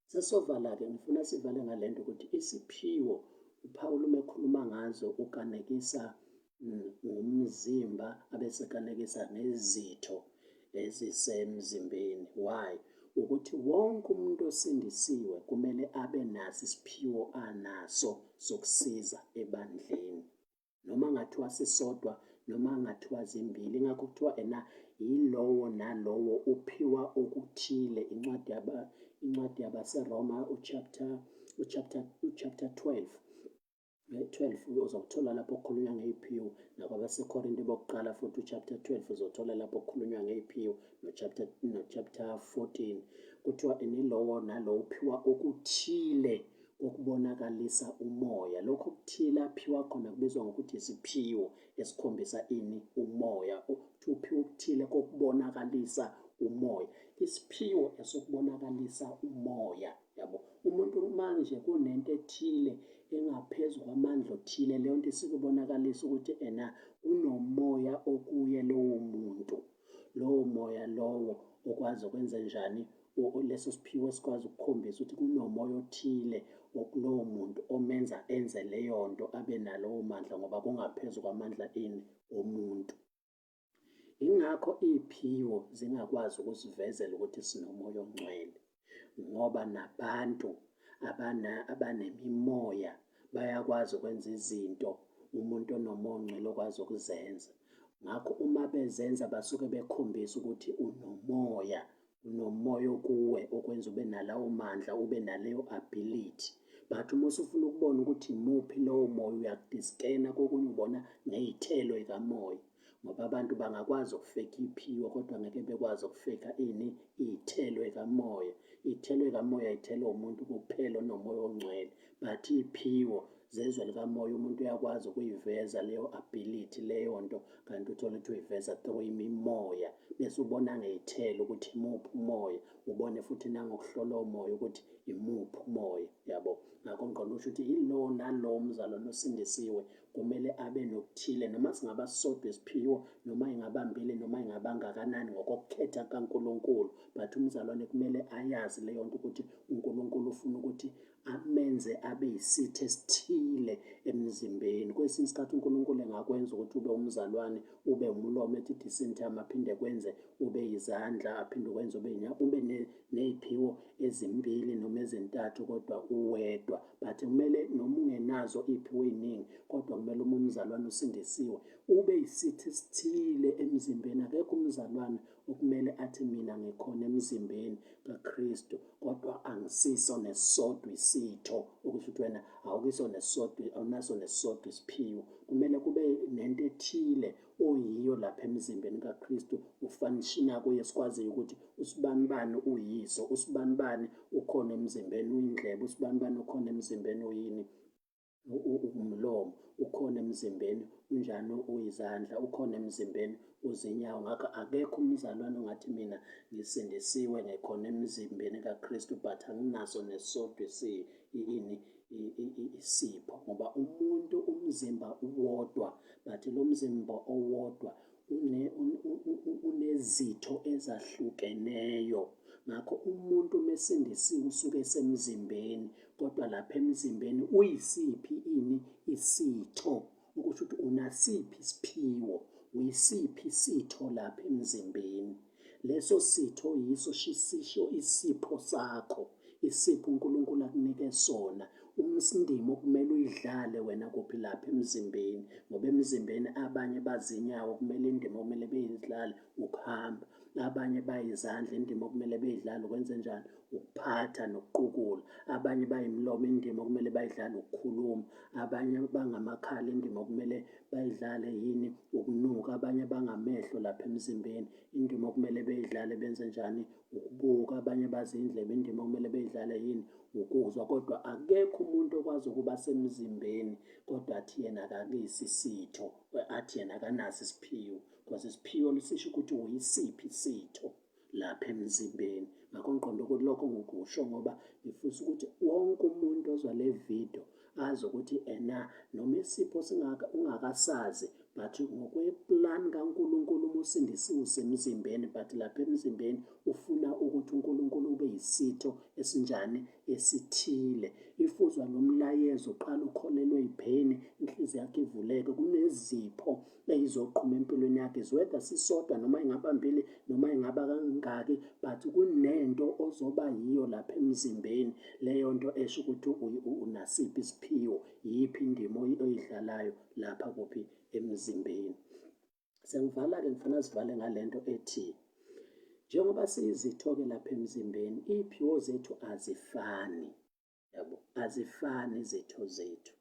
Sesovala-ke, ngifuna sivale ngale nto ukuthi isiphiwo uPawulu uma ekhuluma ngazo ukanekisa ngomzimba abesekanekisa ngezitho ezisemzimbeni. Why? Ukuthi wonke umuntu osindisiwe kumele abe naso isiphiwo anaso sokusiza ebandleni. Noma ngathiwa sisodwa noma ngathiwa zimbili, ingakho kuthiwa ena yilowo nalowo uphiwa okuthile. Incwadi yaba incwadi yabaseRoma uchapter uchapter uchapter 12 12 uzokuthola lapho kukhulunywa ngey'phiwo, nakwabaseKorinte bokuqala futhi uchapter 12 uzothola lapho kukhulunywa ngey'phiwo, nochapter nochapter 14 kuthiwa enilowo nalowo uphiwa okuthile kokubonakalisa umoya. Lokho okuthile aphiwa khona kubizwa ngokuthi isiphiwo esikhombisa ini? Umoya. Uthi uphiwa okuthile kokubonakalisa umoya. Isiphiwo esokubonakalisa umoya, yabo. Umuntu manje kunento ethile engaphezu kwamandla othile, leyo nto isikubonakalisa ukuthi ena unomoya okuye lowo muntu. Lowo moya lowo okwazi ukwenze njani? Leso siphiwo esikwazi ukukhombisa ukuthi kunomoya othile okulowo muntu omenza enze leyo nto, abe nalowo mandla ngoba kungaphezu kwamandla ini omuntu. Yingakho iy'phiwo zingakwazi ukusivezela ukuthi sinomoya ongcwele, ngoba nabantu abanemimoya bayakwazi ukwenza izinto umuntu onomoya ongcwele okwazi ukuzenza. Ngakho uma bezenza basuke bekhombisa ukuthi unomoya, unomoya okuwe okwenza ube nalawo mandla, ube naleyo ability. But uma usufuna ukubona ukuthi imuphi lowo moya uyakudiskena, kokunye ubona ngey'thelo zikamoya. Ngoba abantu bangakwazi ukufeka iphiwo kodwa ngeke bekwazi ukufeka ini? Iy'thelo zikamoya. Iy'thelo zikamoya iy'thelo umuntu kuphela onomoya ongcwele. But iy'phiwo zezwe likamoya umuntu uyakwazi ukuyiveza leyo ability, leyo nto, kanti uthole ukuthi uyiveza through imimoya. Bese ubona ngey'thelo ukuthi imuphi umoya, ubone futhi nangokuhlola omoya ukuthi imuphi umoya, yabo. Ngakho ngiqonda usho ukuthi yilowo nalowo mzalwane osindisiwe kumele abe nokuthile, noma singaba sisodwa isiphiwo, noma ingaba mbili, noma ingaba ngakanani ngokokukhetha kaNkulunkulu, but umzalwane kumele ayazi leyo nto ukuthi uNkulunkulu ufuna ukuthi amenze abe yisitho esithile emzimbeni. Kwesinye isikhathi uNkulunkulu engakwenza ukuthi ube umzalwane, ube umlomo, ethi the same time aphinde kwenze ube yizandla, aphinde kwenze ube inyawo, ube ney'phiwo ezimbili noma ezintathu kodwa uwedwa. But kumele noma ungenazo iy'phiwo ey'ningi kodwa kumele uma umzalwane usindisiwe ube yisitho esithile emzimbeni. Akekho umzalwane okumele athi mina ngikhona emzimbeni kaKristu kodwa angisiso nesisodwa isitho, okusho ukuthi wena awukiso nesisodwa, awunaso nesisodwa isiphiwo. Kumele kube nento ethile oyiyo lapha emzimbeni kaKristu, ufanishina kuye, sikwaziyo ukuthi usibanibani uyiso, usibanibani ukhona emzimbeni uyindlebe, usibanibani ukhona emzimbeni uyini, umlomo, ukhona emzimbeni unjani uyizandla, ukhona emzimbeni uzinyawo. Ngakho akekho umzalwane ongathi mina ngisindisiwe ngikhona emzimbeni kaKristu but anginaso nesisodwa ini Isipho ngoba umuntu umzimba uwodwa, but lo mzimba owodwa unezitho ezahlukeneyo. Ngakho umuntu uma esindisiwe usuke esemzimbeni, kodwa lapha emzimbeni uyisiphi ini isitho, ukusho ukuthi unasiphi isiphiwo, uyisiphi isitho lapha emzimbeni. Leso sitho yiso sisho isipho sakho, isipho uNkulunkulu akunike sona, umsindimo okumele uyidlale wena kuphi lapha emzimbeni, ngoba emzimbeni abanye bazinyawo kumele indima okumele beyidlale ukuhamba, abanye bayizandla indima okumele beyidlale ukwenzenjani, ukuphatha nokuqukula, abanye bayimilomo indima okumele bayidlale ukukhuluma, abanye bangamakhala indima okumele bayidlale yini, ukunuka, abanye bangamehlo lapha emzimbeni indima okumele beyidlale benze njani, ukubuka, abanye bazindlebe indima okumele beyidlale yini, ukuzwa. Kodwa akekho umuntu okwazi ukuba semzimbeni kodwa athi yena akakisi isitho, athi yena akanaso isiphiwo, because isiphiwo lisisho ukuthi uyisiphi isitho lapha emzimbeni. Ngakho ngiqonde ukuthi lokho ngikusho ngoba ngifisa ukuthi wonke umuntu ozwa le video azi ukuthi ena noma isipho singaka ungakasazi, but ngokweplan kaNkulunkulu uma usindisiwe usemzimbeni, but lapha emzimbeni ufuna ukuthi uNkulunkulu ube yisitho esinjani, esithile. Ifuzwa lo mlayezo uqala ukholelwe ibheni, inhliziyo yakhe ivuleke, kunezipho eyizoqhuma empilweni yakhe, whether sisodwa noma ingaba mbili noma ingaba kangaki, but kunento ozoba yiyo lapha emzimbeni, leyo nto esho ukuthi unasiphi isiphiwo, yiphi indima oyidlalayo lapha kuphi emzimbeni. Sengivala-ke, ngifuna sivale ngalento ethi njengoba siyizitho-ke lapha emzimbeni, iy'phiwo zethu azifani, yabo, azifani izitho zethu,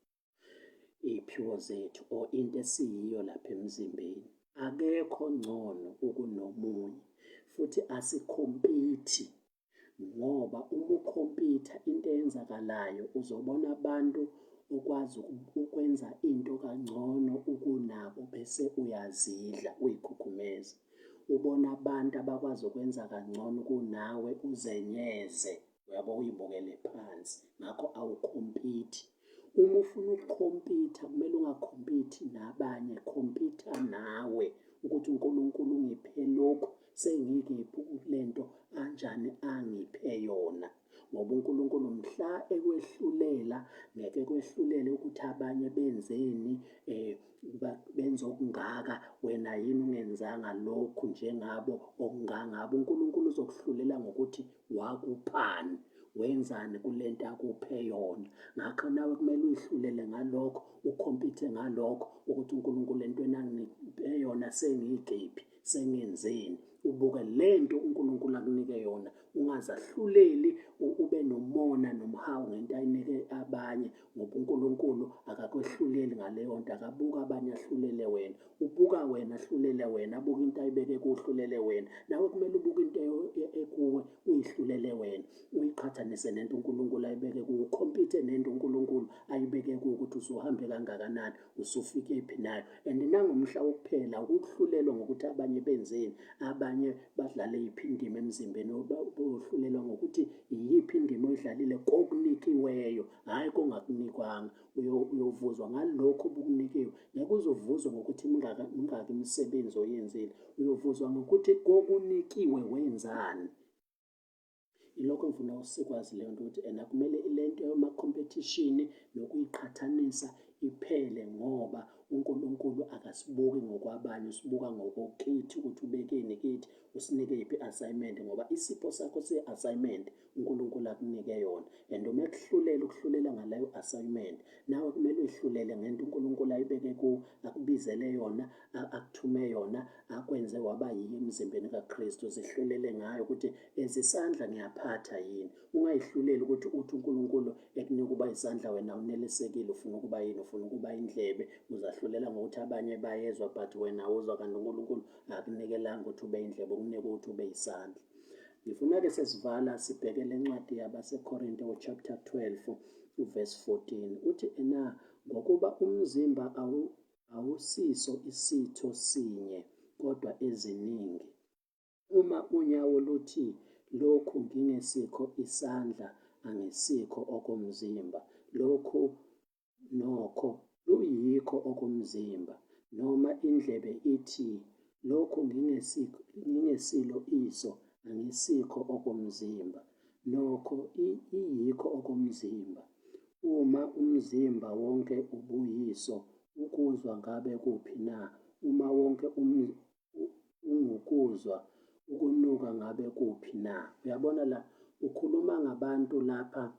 iy'phiwo zethu or into esiyiyo lapha emzimbeni. Akekho ngcono ukunomunye futhi asikhompiti, ngoba uma ukhompyutha into eyenzakalayo uzobona abantu okwazi ukwenza into kangcono ukunabo bese uyazidla uyikhukhumeza. Ubona abantu abakwazi ukwenza kangcono kunawe uzenyeze, uyabo, uyibukele phansi. Ngakho awukhompyithi. Uma ufuna ukukhompyutha kumele ungakhompyithi nabanye, khompyutha nawe ukuthi uNkulunkulu ungiphe lokhu, sengikephi kule nto anjani angiphe yona. Ngoba uNkulunkulu mhla ekwehlulela ngeke ekwehlulele ukuthi abanye benzeni, benza okungaka, wena yini ungenzanga lokhu njengabo okungangabo. uNkulunkulu uzokuhlulela ngokuthi wakuphani, wenzani kulento akuphe yona. Ngakho nawe kumele uyihlulele ngalokho, ukhompyuthe ngalokho ukuthi uNkulunkulu entweni angiphe yona sengikephi, sengenzeni. Ubuke lento uNkulunkulu akunike yona, ungazahluleli ube nomona nomhawu ngento ayinike abanye, ngoba uNkulunkulu akakwehluleli ngaleyo nto, akabuka abanye ahlulele wena, ubuka wena ahlulele wena, abuke into ayibeke kuhlulele wena. Nawe kumele ubuke into ekuwe uyihlulele wena, uyiqhathanise nento uNkulunkulu ayibeke kuwe, ukhompyuthe nento uNkulunkulu ayibeke kuwe ukuthi usuhambe kangakanani, usufike phi nayo. And nangomhla wokuphela ukuhlulelwa ngokuthi abanye benzeni, abanye badlale yiphi indima emzimbeni, uhlulelwa ngokuthi iyiphi indima oyidlalile kokunikiweyo, hhayi kongakunikwanga. Uyovuzwa ngalokho obukunikiwe, ngeke uzovuzwa ngokuthi mingaki imisebenzi oyenzile, uyovuzwa ngokuthi kokunikiwe wenzani. Ilokho ngifuna sikwazi leyo nto ukuthi ena kumele lento yama-competition nokuyiqhathanisa iphele, ngoba uNkulunkulu akasibuki ngokwabanye, usibuka ngokokithi ukuthi ubekeni kithi, usinike yiphi i-assignment, ngoba isipho sakho siyi-assignment uNkulunkulu akunike yona. And uma ekuhlulela, ukuhlulela ngaleyo assignment, nawe kumele uyihlulele ngento uNkulunkulu ayibeke kuwe, akubizele yona, akuthume yona, akwenze waba yiyo emzimbeni kaKristu. Zihlulele ngayo ukuthi ezisandla ngiyaphatha yini. Ungayihluleli ukuthi uthi uNkulunkulu ekunika uba isandla wena unelisekile, ufuna ukuba yini, ufuna ukuba indlebe, uzahlulela ngokuthi abanye bayezwa but wena awuzwa, kanti uNkulunkulu akunikelanga ukuthi ube indlebe, ukunika ukuthi ube isandla. Ngifuna-ke sesivala sibheke le ncwadi yabaseKorinte chapter 12 verse 14. Uthi ena ngokuba umzimba awusiso isitho sinye kodwa eziningi. Uma unyawo luthi lokhu ngingesikho isandla angisikho okomzimba, Lokhu nokho luyikho okomzimba. Noma indlebe ithi, Lokhu ngingesilo iso, angisikho okomzimba. Nokho iyikho okomzimba. Uma umzimba wonke ubuyiso, ukuzwa ngabe kuphi na? Uma wonke ungukuzwa, ukunuka ngabe kuphi na? Uyabona la ukhuluma ngabantu lapha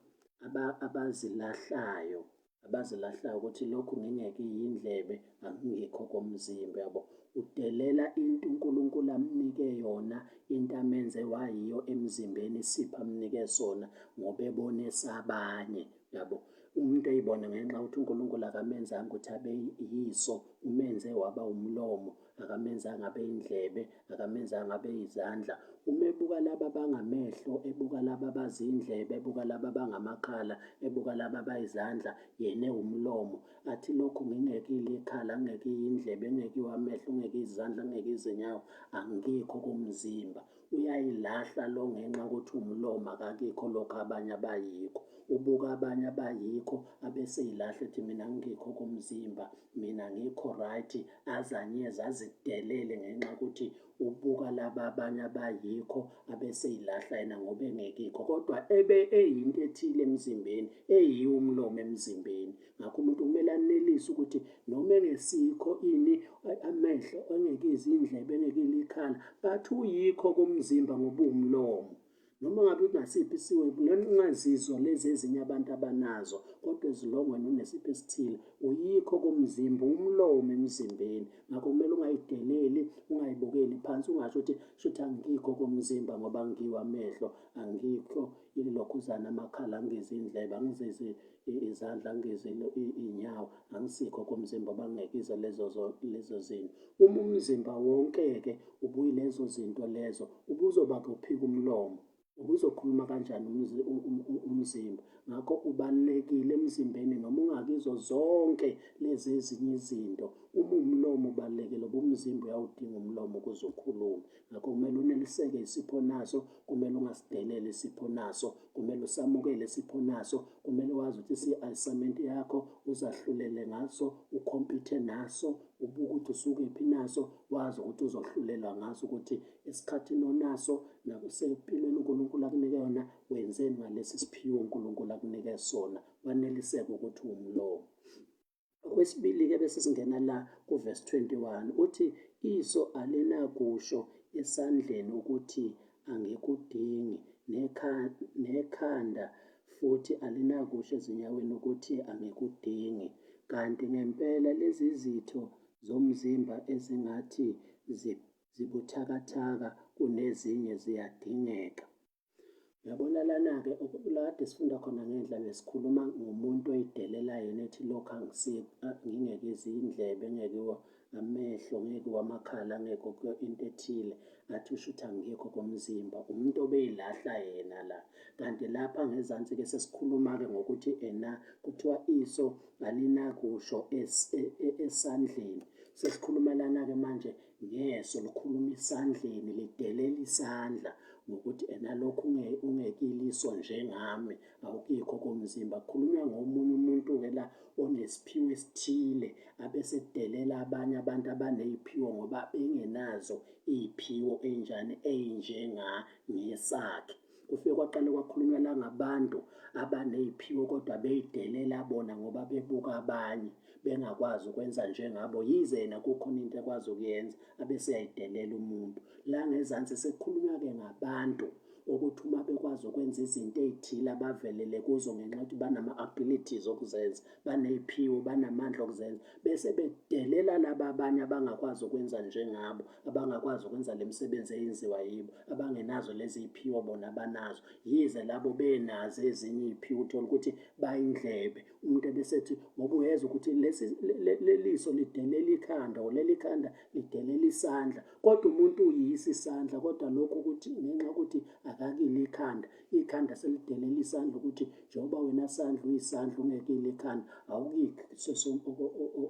abazilahlayo, abazilahlayo ukuthi lokhu ngingeke yindlebe angikho komzimba, uyabo. Udelela into uNkulunkulu amnike yona, into amenze wayiyo emzimbeni, isipho amnike sona ngoba ebona esabanye, uyabo. Umuntu eyibona ngenxa yokuthi uNkulunkulu akamenzanga ukuthi abe yiso, umenze waba umlomo, akamenzanga abe indlebe, akamenzanga abe izandla. Uma ebuka laba abangamehlo, ebuka laba abazindlebe, ebuka laba abangamakhala, ebuka laba abayizandla, yena ewumlomo, athi lokhu ngingekile ikhala, ngingekile indlebe, ngingekiwe amehlo, ngingekile izandla, ngingekile izinyawo, angikho kumzimba. Uyayilahla lo ngenxa yokuthi umlomo akakikho lokhu abanye abayikho. Ubuka abanye abayikho abeseyilahla ethi mina ngikho komzimba, mina ngikho right, azanyeze azidelele ngenxa yokuthi ubuka laba abanye abayikho abeseyilahla yena ngoba engekikho, kodwa ebe eyinto ethile emzimbeni, eyiwo umlomo emzimbeni. Ngakho umuntu kumele anelise ukuthi noma engesikho ini amehlo, engekizwa indlebe, engekile ikhala, but uyikho komzimba ngoba uwumlomo. Noma ngabe kungasiphi isiwe, noma ungazizwa lezi ezinye abantu abanazo, kodwa ezilongweni unesipho esithile, uyikho komzimba, umlomo emzimbeni. Ngakho kumele ungayideleli, ungayibukeli phansi, ungasho ukuthi shuthi angikho komzimba ngoba ngiwa amehlo, angikho ilokhuzana amakhala, angizwa indlebe, angizizwa izandla, angizwa iy'nyawo, angisikho komzimba bangekizo lezo lezo zinto. Uma umzimba wonke-ke ubuyilezo zinto lezo, ubuzoba kuphika umlomo, ubuzokhuluma kanjani umzimba? Ngakho ubalulekile emzimbeni noma ungakizo zonke lezi ezinye izinto. Uma umlomo ubalulekile ngoba umzimba uyawudinga umlomo ukuze ukhulume. Ngakho kumele uneliseke isipho onaso, kumele ungasideleli isipho onaso, kumele usamukele isipho onaso, kumele wazi ukuthi siyi-assignment yakho, uzahlulele ngaso, ukhompyuthe naso, ubuke ukuthi usukephi naso, wazi ukuthi uzohlulelwa ngaso ukuthi esikhathini onaso nasempilweni uNkulunkulu akunike yona wenzeni ngalesi siphiwo uNkulunkulu akunike sona, waneliseke ukuthi uwumlomo. Okwesibili-ke bese singena la kuvesi 21 uthi iso alinakusho esandleni ukuthi angikudingi nekhanda futhi alinakusho ezinyaweni ukuthi angikudingi. Kanti ngempela lezi zitho zomzimba ezingathi zibuthakathaka kunezinye ziyadingeka. Uyabona lana-ke la kade sifunda khona ngenhla besikhuluma ngomuntu oyidelela yena ethi lokhu ngingeke izindlebe, ngeke amehlo, ngeke amakhala, ngeke into ethile, athi usho ukuthi angikho komzimba. Umuntu obeyilahla yena la. Kanti lapha ngezansi-ke sesikhuluma-ke ngokuthi ena kuthiwa iso alinakusho e, e, esandleni. Sesikhuluma lana-ke manje ngeso likhuluma isandleni lidelela isandla ngokuthi ena lokhu ungekiliso njengami awukikho komzimba. Kukhulunywa ngomunye umuntu-ke la onesiphiwo esithile abesedelela abanye abantu abaney'phiwo ngoba bengenazo iy'phiwo ey'njani ey'njengangesakhe. Kufike kwaqale kwakhulunywa la ngabantu abaney'phiwo kodwa beyidelela bona ngoba bebuka abanye bengakwazi ukwenza njengabo, yize yena kukhona into ekwazi ukuyenza abese eyayidelela umuntu. La ngezansi sekukhulunywa-ke ngabantu ukuthi uma bekwazi ukwenza izinto ey'thile abavelele kuzo ngenxa yokuthi banama-abilities okuzenza, baney'phiwo, banamandla okuzenza, bese bedelela laba abanye abangakwazi ukwenza njengabo, abangakwazi ukwenza le misebenzi eyenziwa yibo, abangenazo lezi ziphiwo bona abanazo. Yize labo benazo ezinye iy'phiwo, uthole ukuthi bayindlebe. Umuntu ebesethi ngoba uyezwa ukuthi lesi leliso lidelela ikhanda or leli khanda lidelela isandla, kodwa umuntu uyisi isandla, kodwa lokhu ukuthi ngenxa yokuthi akakile ikhanda, ikhanda selidelela isandla ukuthi njengoba wena sandla uyisandla ungekile ikhanda awukikho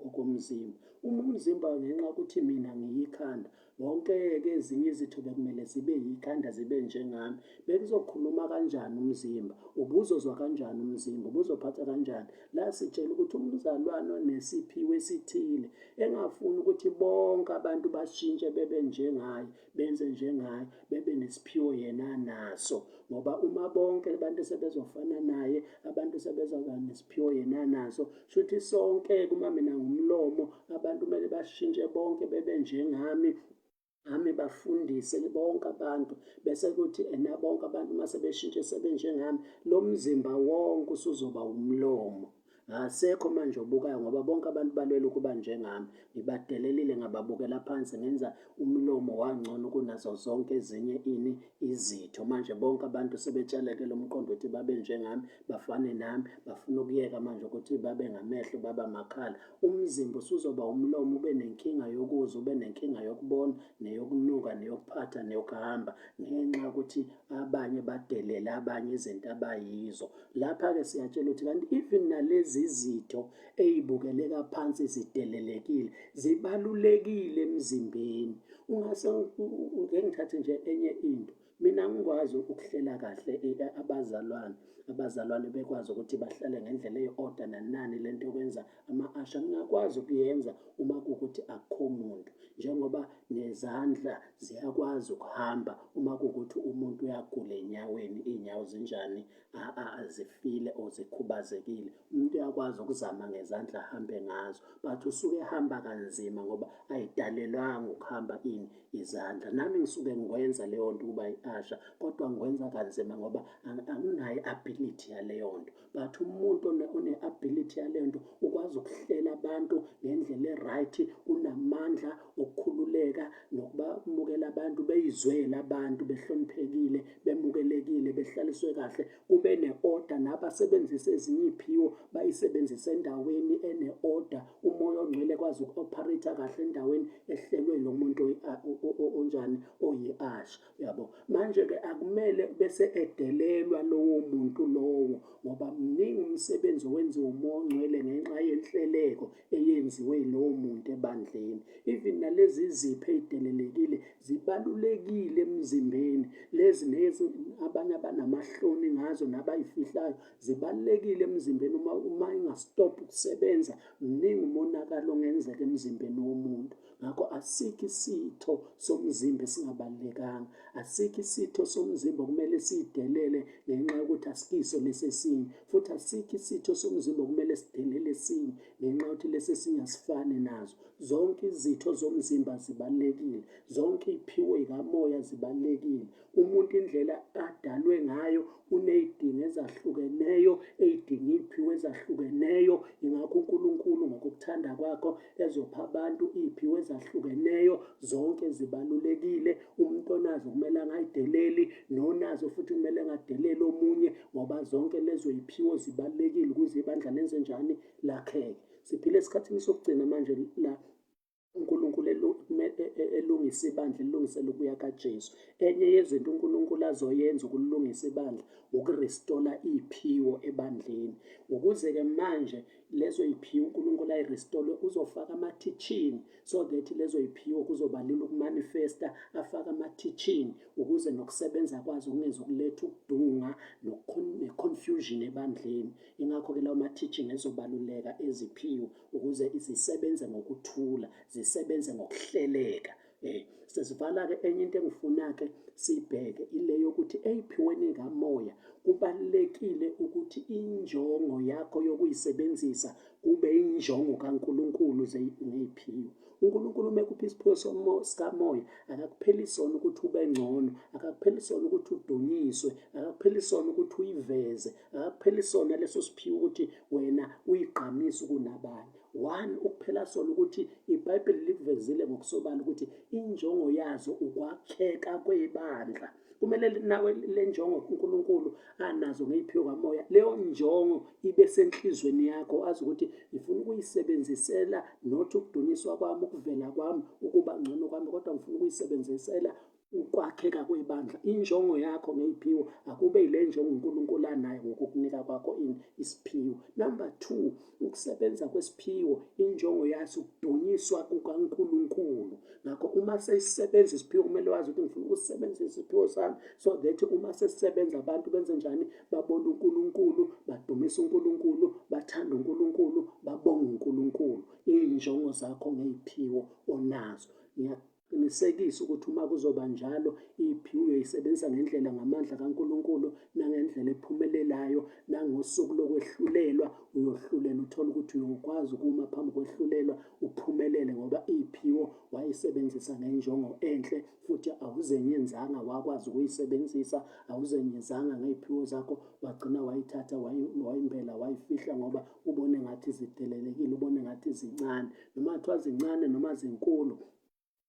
okomzimba. Uma umzimba ngenxa yokuthi mina ngiyikhanda. Wonke-ke ezinye izitho bekumele zibe yikhanda zibe njengami. Bekuzokhuluma kanjani umzimba? Ubuzozwa kanjani umzimba? Ubuzophatha kanjani? La sitshela ukuthi umzalwane onesiphiwo esithile engafuni ukuthi bonke abantu bashintshe bebe njengaye, benze njengaye, bebe nesiphiwo yena anaso. Ngoba uma bonke abantu sebezofana naye, abantu sebezoba nesiphiwo yena anaso, shuthi sonke kuma mina ngumlomo, abantu kumele bashintshe bonke bebe njengami. Nami bafundise bonke abantu bese kuthi ena bonke abantu uma sebeshintshe sebenjengami lo mzimba wonke usuzoba umlomo. Asekho manje obukayo ngoba bonke abantu balwela ukuba njengami. Ngibadelelile ngababukela phansi ngenza umlomo wangcono kunazo zonke ezinye ini izitho. Manje bonke abantu sebetshaleke lo mqondo ukuthi babe njengami, bafane nami, bafuna ukuyeka manje ukuthi babe ngamehlo, babe amakhala. Umzimba usuzoba umlomo ube nenkinga yokuzwa, ube nenkinga yokubona, neyokunuka, neyokuphatha, neyokuhamba ngenxa yokuthi abanye badelele abanye izinto abayizo. Lapha-ke siyatshela ukuthi kanti even nalezi zitho ey'bukeleka phansi zidelelekile, zibalulekile emzimbeni. Ungase ngeke ngithathe nje enye into. Mina ngikwazi ukuhlela kahle abazalwane, abazalwane bekwazi ukuthi bahlale ngendlela eyi-order nanani le nto yokwenza ama-asha. Ngingakwazi ukuyenza uma kuwukuthi akukho muntu, njengoba nezandla ziyakwazi ukuhamba uma kuwukuthi umuntu uyagula ey'nyaweni, iy'nyawo zinjani, zifile or zikhubazekile. Umuntu uyakwazi ukuzama ngezandla ahambe ngazo but usuke ehamba kanzima ngoba ayidalelwanga ukuhamba ini izandla. Nami ngisuke ngikwenza leyo nto ukuba i-asha kodwa ngikwenza kanzima ngoba anginayo i-ability yaleyo nto. But umuntu one-ability yaleyo nto ukwazi ukuhlela abantu ngendlela e-right, unamandla okukhululeka nokubamukela abantu beyizwele abantu behloniphekile bemukelekile behlaliswe kahle kube ne-order nabasebenzisa ezinye iy'phiwo bayisebenzise endaweni ene-order umoya ongcwele kwazi uku-operate kahle endaweni ehlelwe lo muntu onjani oyi-asha yabo manje-ke akumele bese edelelwa lowo muntu lowo ngoba mningi umsebenzi owenziwa umoya ongcwele ngenxa yenhleleko eyenziwe yilowo muntu ebandleni. Even nalezi zipho ey'delelekile zibalulekile emzimbeni. Lezi lezi abanye abanamahloni ngazo nabayifihlayo zibalulekile emzimbeni uma uma ingastop ukusebenza mningi umonakalo ongenzeka emzimbeni womuntu. Ngakho asikho isitho somzimba esingabalulekanga, asikho isitho somzimba okumele siyidelele ngenxa yokuthi asikiso lesi esinye, futhi asikho isitho somzimba okumele sidelele esinye ngenxa yokuthi lesi esinye asifani nazo. Zonke izitho zomzimba zibalulekile, zonke iy'phiwo zikamoya zibalulekile. Umuntu indlela adalwe ngayo uney'dingo ezahlukeneyo, ey'dinga iy'phiwo ezahlukeneyo. Ingakho uNkulunkulu ngokuthanda kwakho ezopha abantu iy'phiwo ezahlukeneyo, zonke zibalulekile. Umuntu onazo kumele angayideleli, nonazo futhi kumele angadeleli omunye ngoba zonke lezo y'phiwo zibalulekile ukuze ibandla lenze njani, lakheke. Siphila esikhathini sokugcina manje la uNkulunkulu elungisa ibandla elilungisela ukubuya kaJesu. Enye yezinto uNkulunkulu azoyenza ukulungisa ibandla ukurestola iy'phiwo ebandleni. Ukuze-ke manje lezo y'phiwo uNkulunkulu ayirestole uzofaka ama-teaching so that lezo y'phiwo kuzoba lula ukumanifesta, afake ama-teaching ukuze nokusebenza kwazo kungezukuletha ukudunga ne-confusion ebandleni. Ingakho-ke lawo ma-teaching ezobaluleka eziphiwo ukuze zisebenze ngokuthula, zisebenze ngokuhleleka. Sesivala-ke enye into engifuna-ke siyibheke ile yokuthi eyiphiweni kamoya kubalulekile ukuthi injongo yakho yokuyisebenzisa kube injongo kaNkulunkulu ngeyiphiwo. uNkulunkulu uma ekupha isiphiwo sikamoya akakupheli sona ukuthi ube ngcono, akakupheli sona ukuthi udunyiswe, akakupheli sona ukuthi uyiveze, akakupheli sona leso siphiwo ukuthi wena uyigqamise kunabanye. One, ukuphela sona ukuthi iBhayibheli likuvezile ngokusobala ukuthi injongo yazo ukwakheka kwebandla. Kumele nawe le njongo uNkulunkulu anazo ngeyiphiwo kamoya, leyo njongo ibe senhlizweni yakho, azi ukuthi ngifuna ukuyisebenzisela not ukudunyiswa kwami, ukuvela kwami, ukuba ngcono kwami, kodwa ngifuna ukuyisebenzisela Ukwakheka kwebandla, injongo yakho ngeyiphiwo akube yile njongo uNkulunkulu anayo ngokukunika kwakho ini isiphiwo. Number 2, ukusebenza kwesiphiwo injongo yaso ukudunyiswa kukaNkulunkulu. Ngakho uma sesisebenza isiphiwo kumele wazi ukuthi ngifuna ukusebenzisa isiphiwo sami so that uma sesisebenza abantu benze njani, babone uNkulunkulu, badumise uNkulunkulu, bathande uNkulunkulu, babonge uNkulunkulu. Iy'njongo zakho ngey'phiwo onazo. Qinisekisa ukuthi uma kuzoba njalo iphiwe uyoyisebenzisa ngendlela ngamandla kaNkulunkulu nangendlela ephumelelayo nangosuku lokwehlulelwa uyohlulela uthole ukuthi uyokwazi ukuma phambi kwehlulelwa uphumelele ngoba iphiwo wayisebenzisa ngenjongo enhle futhi awuzenyenzanga wakwazi ukuyisebenzisa awuzenyezanga ngey'phiwo zakho wagcina wayithatha wayimbela wayifihla ngoba ubone ngathi zidelelekile ubone ngathi zincane noma kuthiwa zincane noma zinkulu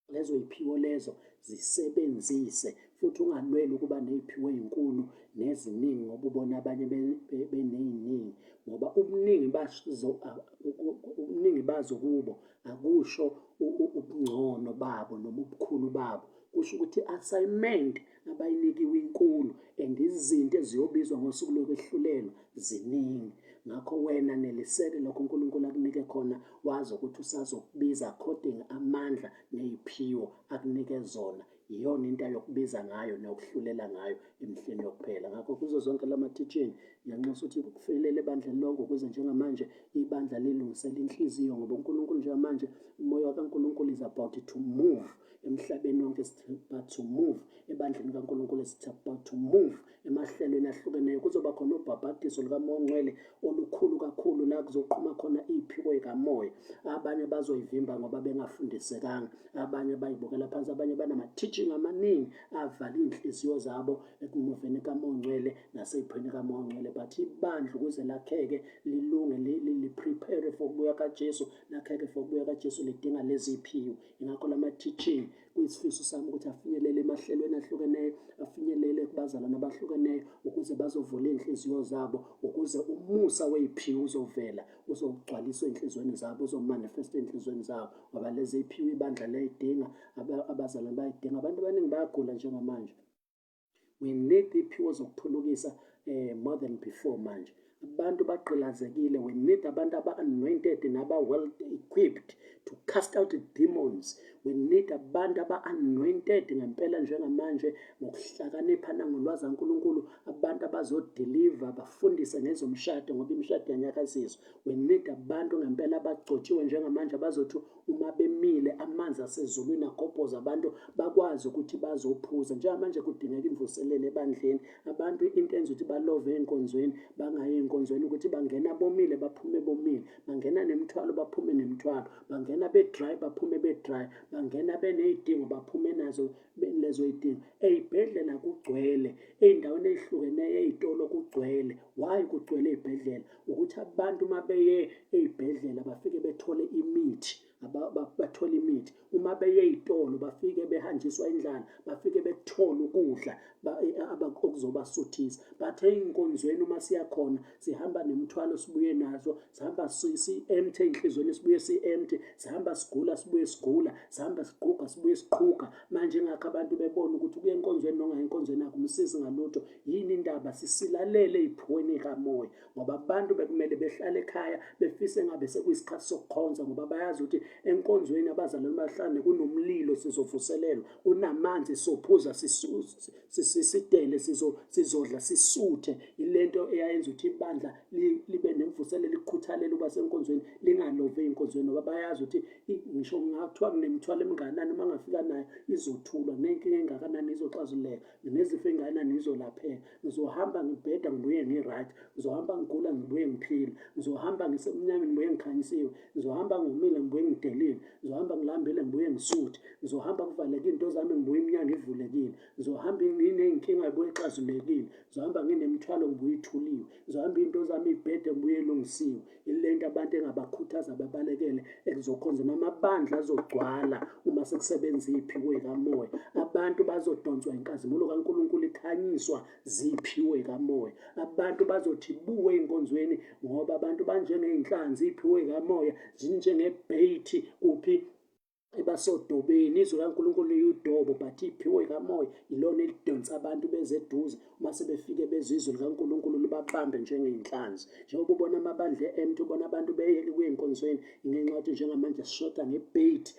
lezo yiphiwo lezo zisebenzise futhi ungalweli ukuba ney'phiwo ey'nkulu neziningi ngoba ubona abanye beney'ningi ngoba ubuningi bazo ubuningi bazo kubo akusho ubungcono babo noma ubukhulu babo kusho ukuthi i-assignment abayinikiwe inkulu and izinto eziyobizwa ngosuku lokwehlulelwa ziningi ngakho wena neliseke lokho uNkulunkulu akunike khona wazi ukuthi usazokubiza according amandla neyiphiwo akunike zona iyona into ayokubiza ngayo nokuhlulela ngayo emihleni yokuphela ngakho kuzo zonke lama teaching ngiyanxusa ukuthi kufinyelele ebandleni lonke ukuze njengamanje ibandla lilungisele inhliziyo ngoba uNkulunkulu njengamanje umoya kaNkulunkulu is about to move emhlabeni wonke it's about to move ebandleni kaNkulunkulu it's about to move emahlelweni ahlukeneyo kuzoba khona ubhabhadiso lukaMoya oNgcwele olukhulu kakhulu la kuzoqhuma khona iy'phiko yikamoya abanye bazoyivimba ngoba bengafundisekanga abanye bayibukela phansi abanye banama-teaching amaningi avala iy'nhliziyo zabo ekumuveni kaMoya oNgcwele nasey'phweni kaMoya oNgcwele but ibandla ukuze lakheke lilunge li-prepare for ukubuya kaJesu lakheke for ukubuya kaJesu lidinga lezi phiwo Ingakho lama teaching kuyisifiso sami ukuthi afinyelele emahlelweni ahlukeneyo, afinyelele kubazalwane abahlukeneyo ukuze bazovula iy'nhliziyo zabo, ukuze umusa wey'phiwo uzovela, uzogcwaliswa ey'nhliziyweni zabo, uzomanifesta ey'nhliziyweni zabo. Ngoba lezi y'phiwo ibandla liyayidinga, abazalwane bayayidinga. Abantu abaningi bayagula njengamanje. We need iy'phiwo zokuphulukisa more than before manje. Abantu bagqilazekile. We need abantu aba-anointed naba-well equipped to cast out demons. We need abantu aba-anointed ngempela njengamanje ngokuhlakanipha nangolwazi kaNkulunkulu, abantu abazodeliver bafundise ngezomshado ngoba imishado iyanyakaziswa. We need abantu ngempela abagcotshiwe njengamanje abazothi uma bemile amanzi asezulwini agobhoza abantu bakwazi ukuthi bazophuza. Njengamanje kudingeka imvuselelo ebandleni. Abantu into enza ukuthi balove ey'nkonzweni bangayi ey'nkonzweni ukuthi bangena bomile baphume bomile, bangena nemithwalo baphume nemithwalo, bangena be-dry baphume be-dry, bangena beney'dingo baphume nazo lezo y'dingo. Ey'bhedlela kugcwele, ey'ndaweni ey'hlukeneyo ey'tolo kugcwele. Why kugcwele ey'bhedlela? Ukuthi abantu uma beye ey'bhedlela bafike bethole imithi bathole imithi uma beye ey'tolo bafike behanjiswa indlala bafike bethole ukudla okuzobasuthisa but ey'nkonzweni uma siya khona sihamba nemithwalo sibuye nazo sihamba si-empty ey'nhliziyweni sibuye si-empty sihamba sigula sibuye sigula sihamba siqhuga sibuye siqhuga manje ingakho abantu bebona ukuthi ukuya enkonzweni nongayi enkonzweni akumsizi ngalutho yini indaba sisilalele ey'phiweni kamoya ngoba abantu bekumele behlale ekhaya befise ngabe sekuyisikhathi sokukhonza ngoba bayazi ukuthi enkonzweni abazalwane bahlane kunomlilo sizovuselelwa kunamanzi sophuza sidele sizodla sisuthe ilento eyayenza ukuthi ibandla libe nemvuselelo likhuthalele ukuba senkonzweni lingalove ey'nkonzweni ngoba bayazi ukuthi ngisho kungathiwa kunemithwalo emingakanani uma ngafika nayo izothulwa nenkinga engakanani izoxazululeka Nginezifo engakanani ngizolapheka. Ngizohamba ngibheda ngibuye ngi-right. Ngizohamba ngigula ngibuye ngiphile. Ngizohamba ngisemnyameni ngibuye ngikhanyisiwe. Ngizohamba ngomile ngibuye ngidelile. Ngizohamba ngilambile ngibuye ngisuthi. Ngizohamba kuvaleke iy'nto zami ngibuye iminyango ivulekile. Ngizohamba nginey'nkinga ibuye ixazululekile. Ngizohamba nginemithwalo ngibuye ithuliwe. Ngizohamba iy'nto zami iy'bhede ngibuye ilungisiwe. Ilento abantu engabakhuthaza babalekele ekuzokhonzeni. Amabandla azogcwala uma sekusebenza iy'phiwo kamoya. Abantu bazodonswa inkazimulo kaNkulunkulu ikhanyiswa ziphiwe kamoya. Abantu bazothi buwe ey'nkonzweni ngoba abantu banjengey'nhlanzi iy'phiwo kamoya zinjengebheyithi kuphi Ebasodobeni izwi kaNkulunkulu liyudobo, but iphiwo ikamoya ilona elidonsa abantu beze eduze. Uma sebefike bezwe izwi likaNkulunkulu libabambe njengey'nhlanzi. Njengoba ubona amabandla e-empty, ubona abantu beyeke kuya ey'nkonzweni, ngenxa yokuthi njengamanje sishoda ngebait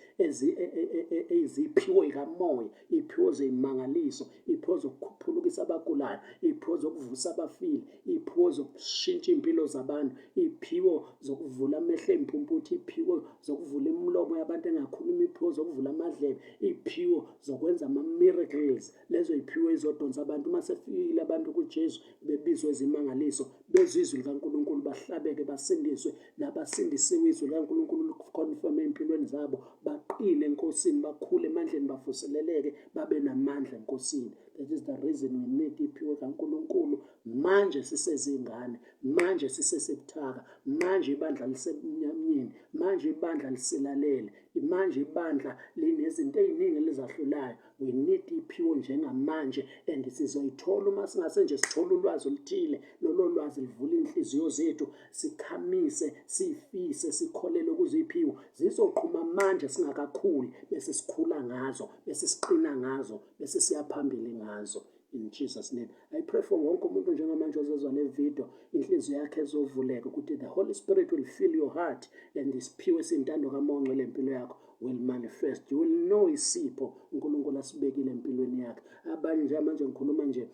eziphiwo ikamoya, iy'phiwo zey'mangaliso, iy'phiwo zokukhuphulukisa abagulayo, iy'phiwo zokuvusa abafile, iy'phiwo zokushintsha iy'mpilo zabantu, iy'phiwo zokuvula amehlo ey'mpumputhe, iy'phiwo zokuvula imilomo yabantu engakhuluma, iy'phiwo zokuvula amadlebe, iy'phiwo zokwenza ama-miracles. Lezo yiphiwo ezodonsa abantu. Uma sefikile abantu kuJesu bebizwe izimangaliso, bezwe izwi likaNkulunkulu, bahlabeke, basindiswe. Nabasindisiwe izwi likaNkulunkulu likhonfeme ey'mpilweni zabo, baqine eNkosini, bakhule emandleni, bavuseleleke, babe namandla eNkosini. That is the reason we need iphiwo kaNkulunkulu manje sisezingane, manje sisesebuthaka, manje ibandla lisebumnyameni, manje ibandla lisilalele, manje ibandla linezinto ey'ningi elizahlulayo. We need iphiwo njengamanje and sizoyithola uma singase nje sithole ulwazi oluthile. Lolo lwazi livula iy'nhliziyo zethu, sikhamise, siyifise, sikholelwe kuzo iy'phiwo. Zizoqhuma manje singakakhuli, bese sikhula ngazo, bese siqina ngazo, bese siya phambili ngazo. In Jesus name. I pray for wonke umuntu njengamanje ozozwa le video, inhliziyo yakhe ezovuleka ukuthi the Holy Spirit will fill your heart and isiphiwo esintando kaMoya oNgcwele empilo yakho will manifest. You will know isipho uNkulunkulu asibekile empilweni yakhe. Abanye njengamanje ngikhuluma nje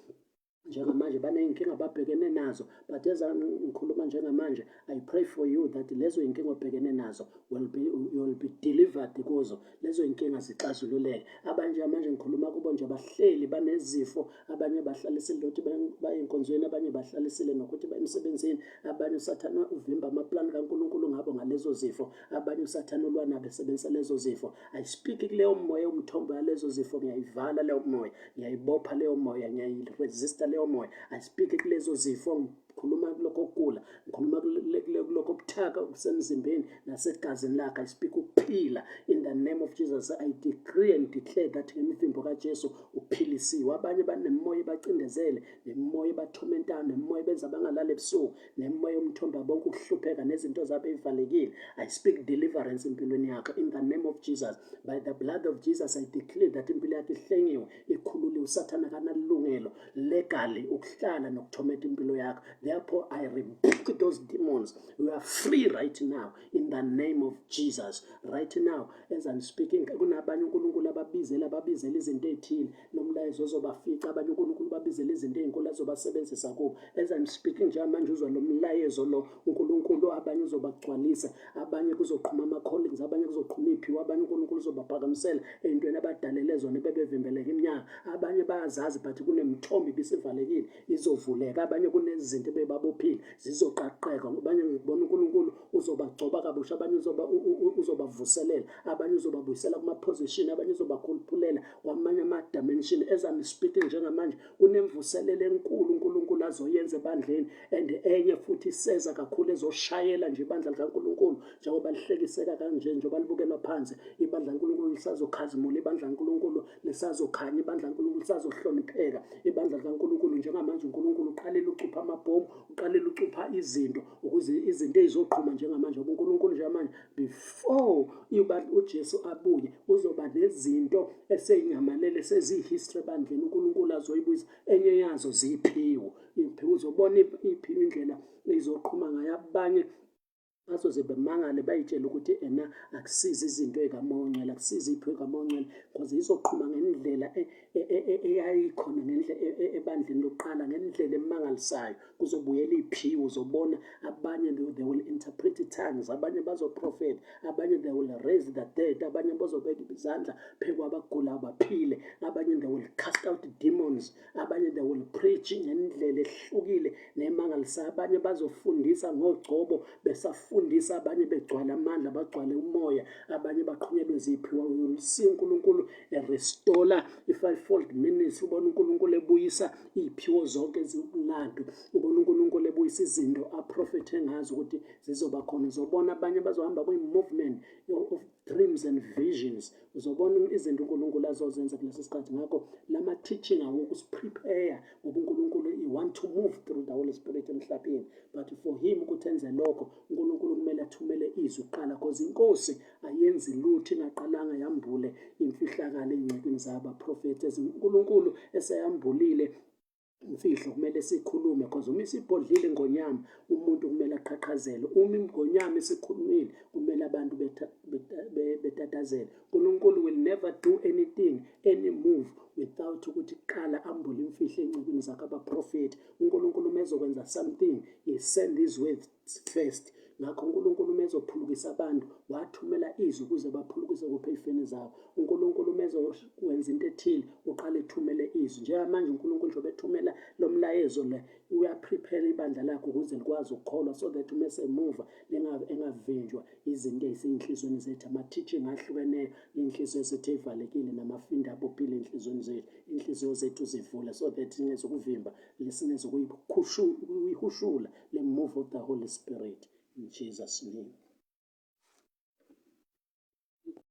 njengamanje baney'nkinga ababhekene nazo, but as ngikhuluma njengamanje, I pray for you that lezo y'nkinga obhekene nazo will be, you will be delivered kuzo, lezo y'nkinga zixazululeke. Abanye njengamanje ngikhuluma kubo nje bahleli banezifo, abanye bahlalisile nokuthi baye enkonzweni, abanye bahlalisile nokuthi baye emsebenzini, abanye uSathane uvimba amaplani kaNkulunkulu ngabo ngalezo zifo, abanye uSathane ulwa nabo esebenzisa lezo zifo. I speak kuleyo moya, umthombo yalezo zifo, ngiyayivala leyo moya, ngiyayibopha leyo moya, ngiyayiresista leyo moya. I speak kulezo zifo, ngikhuluma kulokho okugula, ngikhuluma kulokho obuthaka okusemzimbeni nasegazini lakhe. I speak ukuphila in the name of Jesus. I decree and declare that ngemivimbo kaJesu uphilisiwe. Abanye banemoya ebacindezele, nemimoya ebathomentayo, nemimoya ebenza bangalali ebusuku, nemimoya yomthombo bonke ukuhlupheka nezinto zabo ezivalekile. I speak deliverance empilweni yakho in the name of Jesus. By the blood of Jesus I declare that impilo yakho ihlengiwe, ikhululiwe. uSathane akanalungelo legally ukuhlala nokuthometa impilo yakho. Therefore I rebuke those demons. You are free right now in the name of Jesus. Right now as I'm speaking, kunabanye uNkulunkulu ababizela, ababizela izinto ey'thile, lo mlayezo ozobafica. Abanye uNkulunkulu babizela izinto ey'nkulu azobasebenzisa kubo. As I'm speaking njengamanje uzwa lo mlayezo lo, uNkulunkulu abanye uzobagcwalisa, abanye kuzoqhuma ama-callings, abanye kuzoqhuma iy'phiwo, abanye uNkulunkulu uzobaphakamisela ey'ntweni abadalele zona bebevimbeleka iminyaka. Abanye bayazazi but kunemithombo ibisivalekile, izovuleka. Abanye kunezinto ebebabophile, zizoqaqeka. Abanye ngibona uNkulunkulu uzobagcoba kabusha, abanye uzobavuselela, abanye uzobabuyisela kuma-position, abanye uzobakhuluphulela kwamanye ama-dimension. As I'm speaking njengamanje kunemvuselelo enkulu uNkulunkulu azoyenza ebandleni, and enye futhi iseza kakhulu ezoshayela nje ibandla likaNkulunkulu njengoba lihlekiseka kanje, njengoba libukelwa phansi. Ibandla likaNkulunkulu lisazokhazimula, ibandla likaNkulunkulu lisazokhanya, ibandla likaNkulunkulu lisazohlonipheka. Ibandla likaNkulunkulu njengamanje uNkulunkulu uqalile ucupha amabhomu, uqalile ucupha izinto ukuze izinto ezizoqhuma njengamanje. Ngoba uNkulunkulu njengamanje before uJesu abuye uzoba nezinto eseyinyamalele seziyi-history ebandleni uNkulunkulu azoyibuyisa. Enye yazo ziphiwo, iphiwo uzobona iphiwo indlela ezizoqhuma ngayo. Abanye bazoze bemangale bayitshele ukuthi ena akusizi izinto ey'kaMoya oNgcwele, akusizi iy'phiwo ey'kaMoya oNgcwele, because izoqhuma ngendlela eyayikhona ebandleni lokuqala, ngendlela emangalisayo. Kuzobuyela iy'phiwo, uzobona abanye they will interpret tongues, abanye bazoprofetha, abanye they will raise the dead, abanye bazobeka izandla phezu kwabagulayo baphile, abanye they will cast out demons, abanye they will preach ngendlela ehlukile nemangalisayo, abanye bazofundisa ngogcobo besafundisa, abanye begcwala amandla, bagcwale umoya, abanye baqhunyelwe ziphiwa. You will see uNkulunkulu erestore i-fivefold ministry, ubona uNkulunkulu ebuyisa iy'phiwo zonke eziwumlando, ubona uNkulunkulu ebuyisa izinto aprofethe ngazo ukuthi zizoba khona. Uzobona abanye bazohamba kwi-movement of dreams and visions, uzobona izinto uNkulunkulu azozenza kulesi sikhathi. Ngakho lama teaching awokusiprepare, ngoba uNkulunkulu he want to move through the Holy Spirit emhlabeni, but for him ukuthi enze lokho, uNkulunkulu kumele athumele izwi kuqala, because inkosi ayenzi lutho ingaqalanga yambule imfihlakalo ey'ncekwini zabaprofethi. UNkulunkulu eseyambulile imfihlo, kumele sikhulume, because uma isibhodlile ingonyama, umuntu kumele aqhaqhazele. Uma ingonyama isikhulumile, kumele abantu betatazele. uNkulunkulu will never do anything, any move, without ukuthi kuqala ambule imfihlo ey'ncekwini zakhe abaprofethi. UNkulunkulu uma ezokwenza something, he send his words first. Ngakho uNkulunkulu uma ezophulukisa abantu, wathumela izwi ukuze baphulukise kuphi ey'feni zabo. UNkulunkulu uma ezokwenza into ethile, uqale ethumele izwi. Njengamanje uNkulunkulu njengoba ethumela lo mlayezo le, uyaprepare ibandla lakhe ukuze likwazi ukukholwa, so that uma esemuva engavinjwa izinto ey'sey'nhliziyweni zethu, ama-teaching ahlukeneyo, iy'nhliziyo zethu ey'valekile namafindo abophile ey'nhliziyweni zethu. Iy'nhliziyo zethu zivule so that singezukuvimba, singezukuyikhushula le move of the Holy Spirit, in Jesus' name.